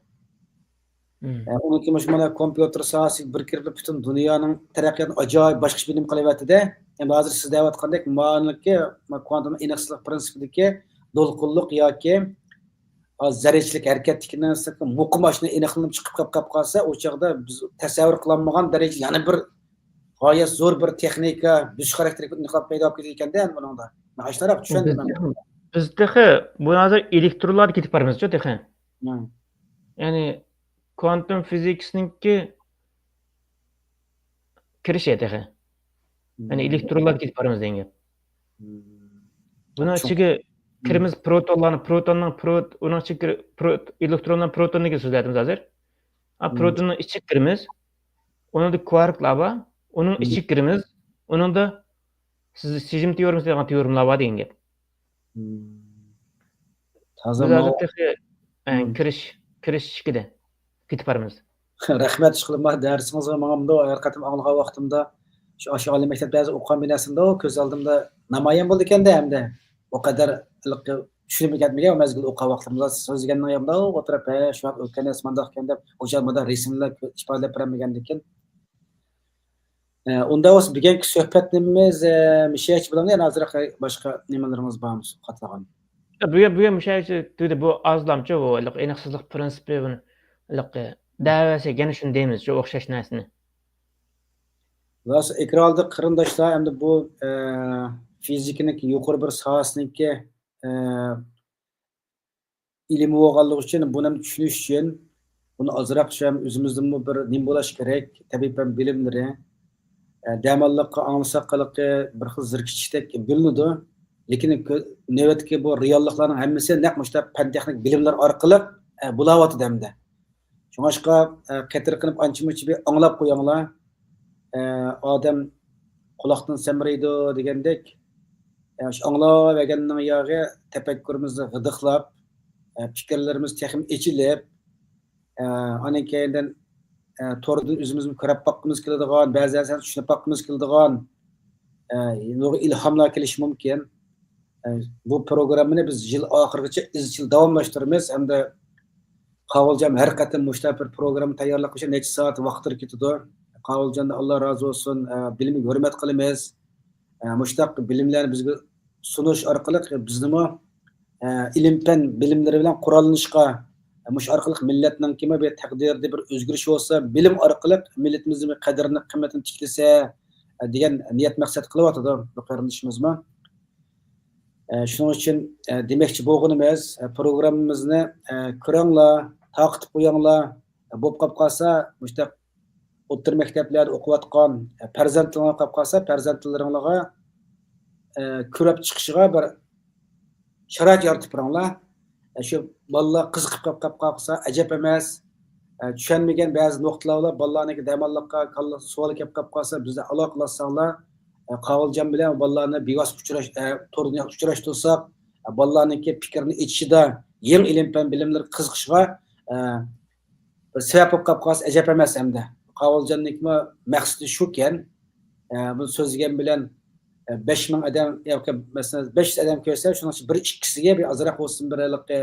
ئە، ئۇنىڭكى مۇشۇ مانا كومپيۇتېر ساھەسىگە بىر كىرىپ پۈتۈن دۇنيانىڭ تەرەققىياتىنى ئاجايىپ باشقىچە بىلىم قىلىۋەتتى-دە. ئەمدى ھازىر سىز دەۋاتقاندەك مانىكى، ما-، كۋانتوم ئېنىقسىزلىق پىرىنسىپىدىكى دولقۇنلۇق ياكى ھازىر زەررىچىلىك ھەرىكەتتىكىنىڭ مۇقىم ئاشۇنداق ئېنىقلىنىپ چىقىپ قاپ، قاپ قالسا، ئۇ چاغدا بىز تەسەۋۋۇر قىلالمىغان دەرىجىدە يەنە بىر غايەت زور بىر تېخنىكا، بۆسۈش خاراكتېرلىك بىر ئىنقىلاب پەيدا بولۇپ كېتىدىكەن-دە ئەمدى بۇنىڭدا. مەن ئاشۇنداق چۈشەندىم مەن. بىز تېخى، بۇ ھازىر ئېلېكترونلاردا كېتىپ بارىمىزچۇ تېخى. يەنى كوانتوم فىزىكىسىنىڭكى كىرىشى تېخى. يەنى ئېلېكترونلاردا كېتىپ بارىمىز دېگەن گەپ. بۇنىڭ ئىچىگە كىرىمىز پروتونلارنى، پروتوننىڭ پروت-، ئۇنىڭ ئىچىگە كىر-، پروت-، ئېلېكترونلار پروتوننى سۆزلەۋاتىمىز ھازىر. ئا، پروتوننىڭ ئىچىگە كىرىمىز. ئۇنىڭدا كۋاركلار بار. ئۇنىڭ ئىچىگە كىرىمىز. ئۇنىڭدا سىز-، سىزىم تېئورېمىسى دەيدىغان تېئورېمىلار بار دېگەن گەپ. تازا بىز ھازىر تېخى، ئە، كىرىش، كىرىش ئىككىدە كېتىپ بارىمىز. رەھمەت، ئىشقىلىپ، دەرسىڭىزگە ماڭامدۇ، ھەر قېتىم ئاڭلىغان ۋاقتىمدا شۇ، ئاشۇ ئالىي مەكتەپتە ھازىر ئوقۇغان بىر نەرسەمدۇ، كۆز ئالدىمدا نامايان بولىدىكەن-دە ئەمدى. ئۇ قەدەر چۈشىنىپ كەتمىگەن، ئۇ مەزگىل ئوقۇغان ۋاقتىمدا سۆزلىگەننىڭ ياندا ئولتۇرۇپ، ھە، شۇنداق ئۆتكەن نەرسە مانداقكەن دەپ، ئوشۇ مۇنداق رەسىملەر ئىپادىلەپ بېرەلمىگەندىكىن. ئە، ئۇنداق بولسا بۈگۈنكى سۆھبەتنىمىز، ئە، مۇشۇ يەرچە بولامدۇ؟ يەنە ئازراق باشقا نېمىلىرىڭىز بارمۇ قاتلىغان؟ بۈگۈن، بۈگۈن مۇشۇ يەرچە تۈگىدى. بۇ ئازلامچە بۇ ھېلىقى ئېنىقسىزلىق پىرىنسىپى، بۇنى ھېلىقى دەۋەرسەك يەنە شۇنى دەيمىز، شۇ ئوخشاش نەرسىنى. خۇلاسە، ئېكراندا قېرىنداشلار، ئەمدى بۇ، ئە، فىزىكىنىڭكى يۇقىرى بىر ساھەسىنىڭكى، ئە، ئىلمى بولغانلىقى ئۈچۈن، بۇنى چۈشىنىش ئۈچۈن، بۇنى ئازراق شۇ ئۆزىمىزدىنمۇ بىر نېمە بولۇش كېرەك، تەبىئىي پەن بىلىملىرى، ئە، دەماللىققا ئاڭلىساق ھېلىقى بىر خىل زېرىكىشتەك بىلىنىدۇ. لېكىن كۆ-، نۆۋەتتىكى بۇ رېئاللىقلارنىڭ ھەممىسى نەق مۇشۇنداق پەن تېخنىك بىلىملەر ئارقىلىق، ئە، بولاۋاتىدۇ ئەمدى. شۇڭلاشقا، ئە، قېتىرقىنىپ ئانچە-مۇنچە بىر ئاڭلاپ قويۇڭلار. ئە، ئادەم قۇلاقتىن سەمرەيدۇ دېگەندەك، ئە، شۇ ئاڭلاۋەرگەننىڭ ياغى تەپەككۇرىمىز غىدىقلاپ، ئە، پىكىرلىرىمىز تېخىمۇ ئېچىلىپ، ئە، ئاندىن كېيىندىن، ئە، توردىن ئۆزىمىزمۇ كۆرۈپ باققۇمىز كېلىدىغان، بەزى نەرسىلەرنى چۈشىنىپ باققۇمىز كېلىدىغان، ئە، نۇرغۇن ئىلھاملار كېلىشى مۇمكىن. ئە، بۇ پروگراممىنى بىز يىل ئاخىرىغىچە ئىزچىل داۋاملاشتۇرىمىز ھەمدە قاۋۇلجان ھەر قېتىم مۇشۇنداق بىر پروگرامما تەييارلىق ئۈچۈن نەچچە سائەت ۋاقىت كېتىدۇ. قاۋۇلجاننى ئاللا رازى بولسۇن، ئە، بىلىمىگە ھۆرمەت قىلىمىز. ئە، مۇشۇنداق بىلىملەرنى بىزگە سۇنۇش ئارقىلىق بىزنىمۇ، ئە، ئىلىم-پەن بىلىملىرى بىلەن قوراللىنىشقا، مۇشۇ ئارقىلىق مىللەتنىڭكىمۇ بىر تەقدىرىدە بىر ئۆزگىرىش بولسا، بىلىم ئارقىلىق مىللىتىمىزنىڭ قەدرىنى، قىممىتىنى تىكلىسە، ئە، دېگەن نىيەت مەقسەت قىلىۋاتىدۇ بۇ قېرىندىشىمىزمۇ. ئە، شۇنىڭ ئۈچۈن، ئە، دېمەكچى بولغىنىمىز، ئە، پروگراممىمىزنى، ئە، كۆرۈڭلار، تارقىتىپ قويۇڭلار. ئە، بولۇپ قاپ قالسا، مۇشۇنداق ئوتتۇرا مەكتەپلەردە ئوقۇۋاتقان، ئە، پەرزەنتلىرىڭلار قاپ قالسا، پەرزەنتلىرىڭلارغا، ئە، كۆرۈپ چىقىشىغا بىر شارائىت يارىتىپ بېرىڭلار. ئە، شۇ بالىلار قىزىقىپ قاپ، قاپ قالسا، ئەجەب ئەمەس. ئە، چۈشەنمىگەن بەزى نۇقتىلار بار، بالىلارنىڭكى دەماللىققا، كاللا سوئال كەپ قاپ قالسا، بىزدە ئالاقىلاشساڭلار، ئە، قاۋۇلجان بىلەن بالىلارنى بىۋاسىتە ئۇچراش-، ئە، توردىن ئۇچراشتۇرساق، ئە، بالىلارنىڭكى پىكرىنى ئېچىشىدا، يېڭى ئىلىم-پەن بىلىملىرىگە قىزىقىشىغا، ئە، بىر سەۋەب بولۇپ قاپ قالسا ئەجەب ئەمەس ئەمدى. قاۋۇلجاننىڭكىمۇ مەقسىتى شۇكەن، ئە، بۇ سۆزلىگەن بىلەن، ئە، بەش مىڭ ئادەم ياكى مەسىلەن، بەش يۈز ئادەم كۆرسە، شۇنىڭ ئىچىدە بىر ئىككىسىگە بىر ئازراق بولسۇن بىر ھېلىقى،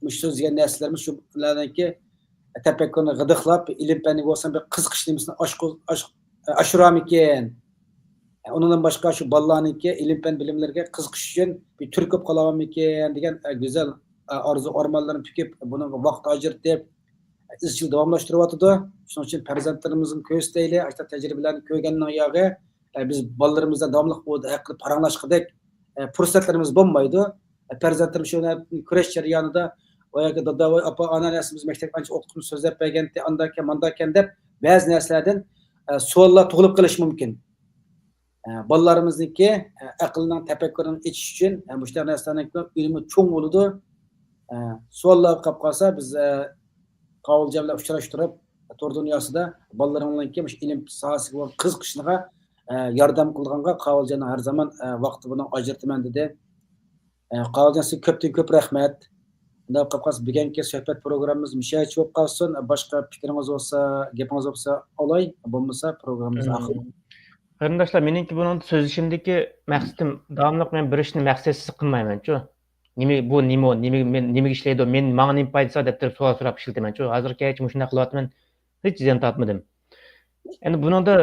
مۇشۇ سۆزلىگەن نەرسىلىرىمىز شۇلارنىڭكى تەپەككۇرىنى غىدىقلاپ، ئىلىم-پەنگە بولسا بىر قىزىقىش نېمىسىنى ئاشقۇ-، ئاش-، ئاشۇرارمىكىن؟ ئۇنىڭدىن باشقا شۇ بالىلارنىڭكى ئىلىم-پەن بىلىملىرىگە قىزىقىش ئۈچۈن بىر تۈرتكە بولۇپ قالامىكىن دېگەن، ئە، گۈزەل، ئە، ئارزۇ ئارمانلىرىنى پۈكۈپ، بۇنىڭغا ۋاقىت ئاجرىتىپ، ئىزچىل داۋاملاشتۇرۇۋاتىدۇ. شۇنىڭ ئۈچۈن پەرزەنتلىرىمىزنى كۆرسىتەيلى، ئاشۇنداق تەجرىبىلەرنى كۆرگەننىڭ ياغى، ئە، بىز بالىلىرىمىز بىلەن داۋاملىق بۇ ھەققىدە پاراڭلاشقۇدەك، ئە، پۇرسەتلىرىمىز بولمايدۇ. ئە، پەرزەنتلىرىم شۇ كۈرەش جەريانىدا، ۋاي ئاكا، دادا، ۋاي ئاپا، ئانا نەرسە بىز مەكتەپكە ئانچە ئوقۇتقۇچىمىز سۆزلەپ بەرگەنتى، ئانداكەن، مانداكەن دەپ، بەزى نەرسىلەردىن، ئە، سوئاللار تۇغۇلۇپ قېلىشى مۇمكىن. ئە، بالىلىرىمىزنىڭكى، ئە، ئەقلىنىڭ تەپەككۇرىنى ئېچىش ئۈچۈن، ئە، مۇشۇنداق نەرسىلەرنىڭ ئۈنۈمى چوڭ بولىدۇ. ئە، سوئاللار قاپ قالسا، بىز، ئە، قاۋۇلجان بىلەن ئۇچراشتۇرۇپ، تور دۇنياسىدا بالىلىرىڭلارنىڭكى مۇشۇ ئىلىم ساھەسىگە بولغان قىزىقىشىغا، ئە، ياردەم قىلىدىغانغا قاۋۇلجاننىڭ ھەر زامان، ئە، ۋاقتى بۇنىڭغا ئاجرىتىمەن دېدى. ئە، قاۋۇلجان، سىزگە كۆپتىن كۆپ رەھمەت. ئۇنداق قىلىپ قالسا، بۈگۈنكى سۆھبەت پروگراممىمىز مۇشۇ يەرچە بولۇپ قالسۇن. باشقا پىكرىڭىز بولسا، گېپىڭىز بولسا ئالاي، بولمىسا پروگراممىمىز ئاخىرى. قېرىنداشلار، مېنىڭكى بۇنىڭدا سۆزلىشىمدىكى مەقسىتىم، داۋاملىق مەن بېرىشنى مەقسەتسىز قىلمايمەنچۇ. نېمە بۇ، نېمە ئۇ، نېمە، مەن نېمىگە ئىشلەيدۇ، مەن، ماڭا نېمە پايدىسى بار دەپ تۇرۇپ سوئال سوراپ ئىشلىتىمەنچۇ. ھازىرغىچە مۇشۇنداق قىلىۋاتىمەن، ھېچ زىيان تارتمىدىم. ئەمدى بۇنىڭدا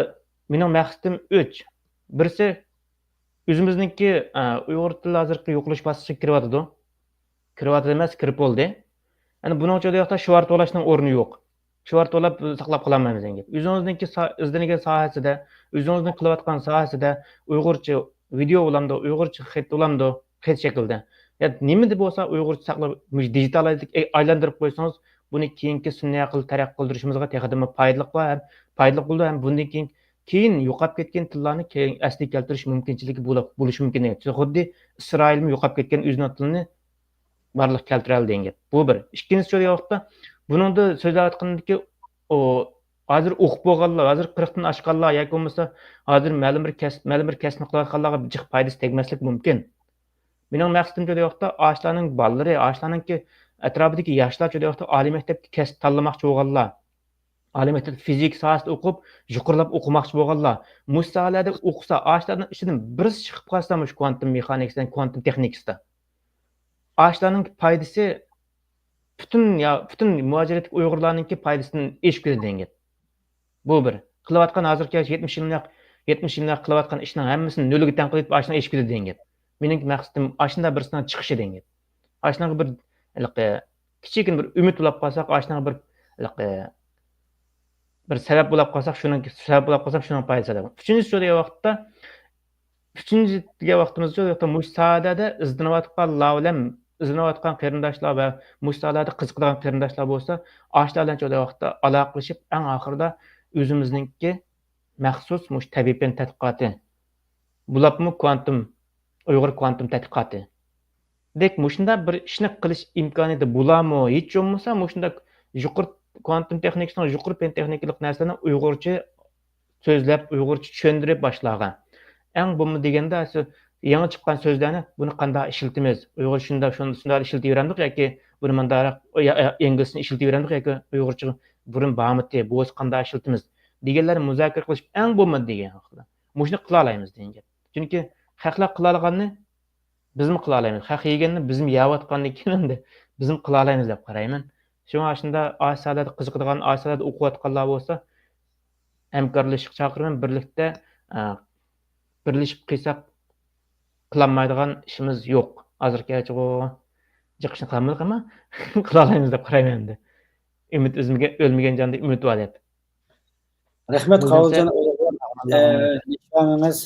مېنىڭ مەقسىتىم ئۈچ. بىرسى، ئۆزىمىزنىڭكى، ئە، ئۇيغۇر تىلى ھازىرقى يوقىلىش باسقۇچىغا كىرىۋاتىدۇ. كىرىۋاتىدۇ ئەمەس، كىرىپ بولدى. يەنى بۇنىڭ ئۈچۈن ئۇ ياقتا شوئار توۋلاشنىڭ ئورنى يوق. شوئار توۋلاپ ساقلاپ قالالمايمىز دېگەن گەپ. ئۆزىڭىزنىڭكى سا-، ئىزدىنگەن ساھەسىدە، ئۆزىڭىزنىڭ قىلىۋاتقان ساھەسىدە ئۇيغۇرچە ۋىدېئو بولامدۇ، ئۇيغۇرچە خەت بولامدۇ، خەت شەكلىدە. يا نېمىدە بولسا ئۇيغۇرچە ساقلاپ، مۇشۇ دىجىتال ئايلاندۇرۇپ قويسىڭىز، بۇنى كېيىنكى سۈنئىي ئەقىل تەرەققىي قىلدۇرۇشىمىزغا تېخىدىنمۇ پايدىلىق بار ھەم، پايدىلىق بولىدۇ ھەم بۇندىن كېيىن، كېيىن يوقاپ كەتكەن تىللارنى كېيىن ئەسلىگە كەلتۈرۈش مۇمكىنچىلىكى بولۇپ، بولۇشى مۇمكىن. خۇددى ئىسرائىلمۇ يوقاپ كەتكەن ئۆزىنىڭ تىلىنى بارلىققا كەلتۈرەلدى دېگەن گەپ. بۇ بىر. ئىككىنچىسى، شۇ ۋاقىتتا بۇنىڭدا سۆزلەۋاتقىنىدىكى، ئۇ، ھازىر ئوقۇپ بولغانلار، ھازىر قىرىقتىن ئاشقانلار ياكى بولمىسا ھازىر مەلۇم بىر كەس-، مەلۇم بىر كەسىپنى قىلىۋاتقانلارغا جىق پايدىسى تەگمەسلىكى مۇمكىن. مېنىڭ مەقسىتىم شۇ ۋاقىتتا ئاشۇلارنىڭ بالىلىرى، ئاشۇلارنىڭكى ئەتراپىدىكى ياشلار شۇ ۋاقىتتا ئالىي مەكتەپكە كەسىپ تاللىماقچى بولغانلار، ئالىي مەكتەپتە فىزىكا ساھەسىدە ئوقۇپ، يۇقىرىلاپ ئوقۇماقچى بولغانلار مۇشۇ ساھەلەردە ئوقۇسا، ئاشۇلارنىڭ ئىچىدىن بىرسى چىقىپ قالسا، مۇشۇ كۋانتوم مېخانىكىسىدىن، كۋانتوم تېخنىكىسىدا، ئاشۇلارنىڭ پايدىسى پۈتۈن، يا، پۈتۈن مۇھاجىرەتتىكى ئۇيغۇرلارنىڭكى پايدىسىدىن ئېشىپ كېتىدۇ دېگەن گەپ. بۇ بىر. قىلىۋاتقان ھازىرقى يەتمىش يىللىق، يەتمىش يىللىق قىلىۋاتقان ئىشنىڭ ھەممىسىنى نۆلگە تەڭ قىلىپ، ئاشۇنىڭ ئېشىپ كېتىدۇ دېگەن گەپ. مېنىڭكى مەقسىتىم ئاشۇنداق بىرسىنىڭ چىقىشى دېگەن گەپ. ئاشۇنىڭغا بىر، ھېلىقى، كىچىككىنە بىر ئۈمىد بولاپ قالساق، ئاشۇنىڭغا بىر، ھېلىقى، بىر سەۋەب بولاپ قالساق، شۇنىڭ سەۋەب بولاپ قالساق، شۇنىڭ پايدىسى دەپ. ئۈچىنچىسى، شۇ دېگەن ۋاقىتتا، ئۈچىنچى دېگەن ۋاقتىمىزدا، شۇ ۋاقىتتا مۇشۇ ساھەدە ئىزدىنىۋاتقانلار بىلەن، ئىزدىنىۋاتقان قېرىنداشلار ۋە مۇشۇ ساھەدە قىزىقىدىغان قېرىنداشلار بولسا، ئاشۇلار بىلەن شۇ ۋاقىتتا ئالاقىلىشىپ، ئەڭ ئاخىرىدا ئۆزىمىزنىڭكى مەخسۇس مۇشۇ تەبىئىي پەن تەتقىقاتى، بولۇپمۇ كۋانتوم، ئۇيغۇر كۋانتوم تەتقىقاتى دەك مۇشۇنداق بىر ئىشنى قىلىش ئىمكانىيىتى بولارمۇ؟ ھېچ بولمىسا مۇشۇنداق يۇقىرى كۋانتوم تېخنىكىسىنىڭ يۇقىرى پەن تېخنىكىلىق نەرسىلەرنى ئۇيغۇرچە سۆزلەپ، ئۇيغۇرچە چۈشەندۈرۈپ باشلارغا. ئەڭ بولما دېگەندە، شۇ يېڭى چىققان سۆزلەرنى بۇنى قانداق ئىشلىتىمىز؟ ئۇيغۇر شۇنداق، شۇنداق ئىشلىتىۋېرەمدۇق ياكى بۇنى مۇنداقراق، يا، يا، ئىنگلىزچىنى ئىشلىتىۋېرەمدۇق ياكى ئۇيغۇرچە بۇرۇن بارمىدى، بولسا قانداق ئىشلىتىمىز؟ دېگەنلەرنى مۇزاكىرە قىلىشىپ ئەڭ بولمىدى دېگەن ھەقتە. مۇشۇنى قىلالايمىز دېگەن گەپ. چۈنكى خەقلەر قىلالايدىغاننى بىزمۇ قىلالايمىز. خەق يېگەننى بىزمۇ يەۋاتقاندىن كېيىن ئەمدى بىزمۇ قىلالايمىز دەپ قارايمەن. شۇڭا ئاشۇنداق ئاشۇ ساھەلەردە قىزىقىدىغان، ئاشۇ ساھەلەردە ئوقۇۋاتقانلار بولسا ھەمكارلىشىشقا چاقىرىمەن. بىرلىكتە، ئە، بىرلىشىپ قىلساق قىلالمايدىغان ئىشىمىز يوق. ھازىرغىچىغۇ جىق ئىشنى قىلالمىدۇق، ئەمما قىلالايمىز دەپ قارايمەن ئەمدى. ئۈمىد ئۈزمىگەن، ئۆلمىگەن جاندا ئۈمىد بار دەپ. رەھمەت، قاۋۇلجان ئۇيغۇر. ئە، نىشانىڭىز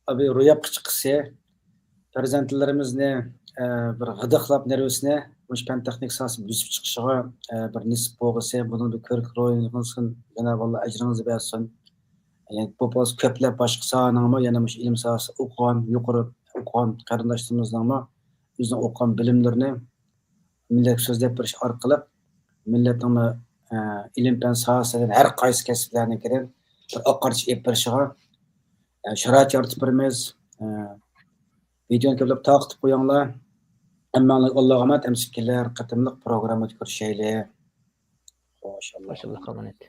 ئابى روياپقا چىققۇسى، پەرزەنتلىرىمىزنى، ئە، بىر غىدىقلاپ نېرۋىسىنى مۇشۇ پەن تېخنىكا ساھەسى بۆسۈپ چىقىشىغا، ئە، بىر نېسىپ بولغۇسى، بۇنىڭدا كۆرۈك رولىڭىزنى جانابى ئاللا ئەجرىڭىزنى بەرسۇن. يەنى بولۇپمۇ كۆپلەپ باشقا ساھەنىڭمۇ يەنە مۇشۇ ئىلىم ساھەسى ئوقۇغان، يۇقىرى ئوقۇغان قېرىنداشلىرىمىزنىڭمۇ ئۆزىنىڭ ئوقۇغان بىلىملىرىنى مىللەتكە سۆزلەپ بېرىش ئارقىلىق مىللەتنىڭمۇ، ئە، ئىلىم-پەن ساھەسىدىن ھەر قايسى كەسىپلەرنىڭكىدىن بىر ئاقارچا ئېلىپ بېرىشىغا، ئە، شارائىت يارىتىپ بېرىمىز. ئە، ۋىدېونى كۆپلەپ تارقىتىپ قويۇڭلار. ھەممەڭلارگە ئاللاغا ئامانەت، ھەم كېلەر قېتىملىق پروگراممىدا كۆرۈشەيلى. خوش، ئاللاغا ئامانەت.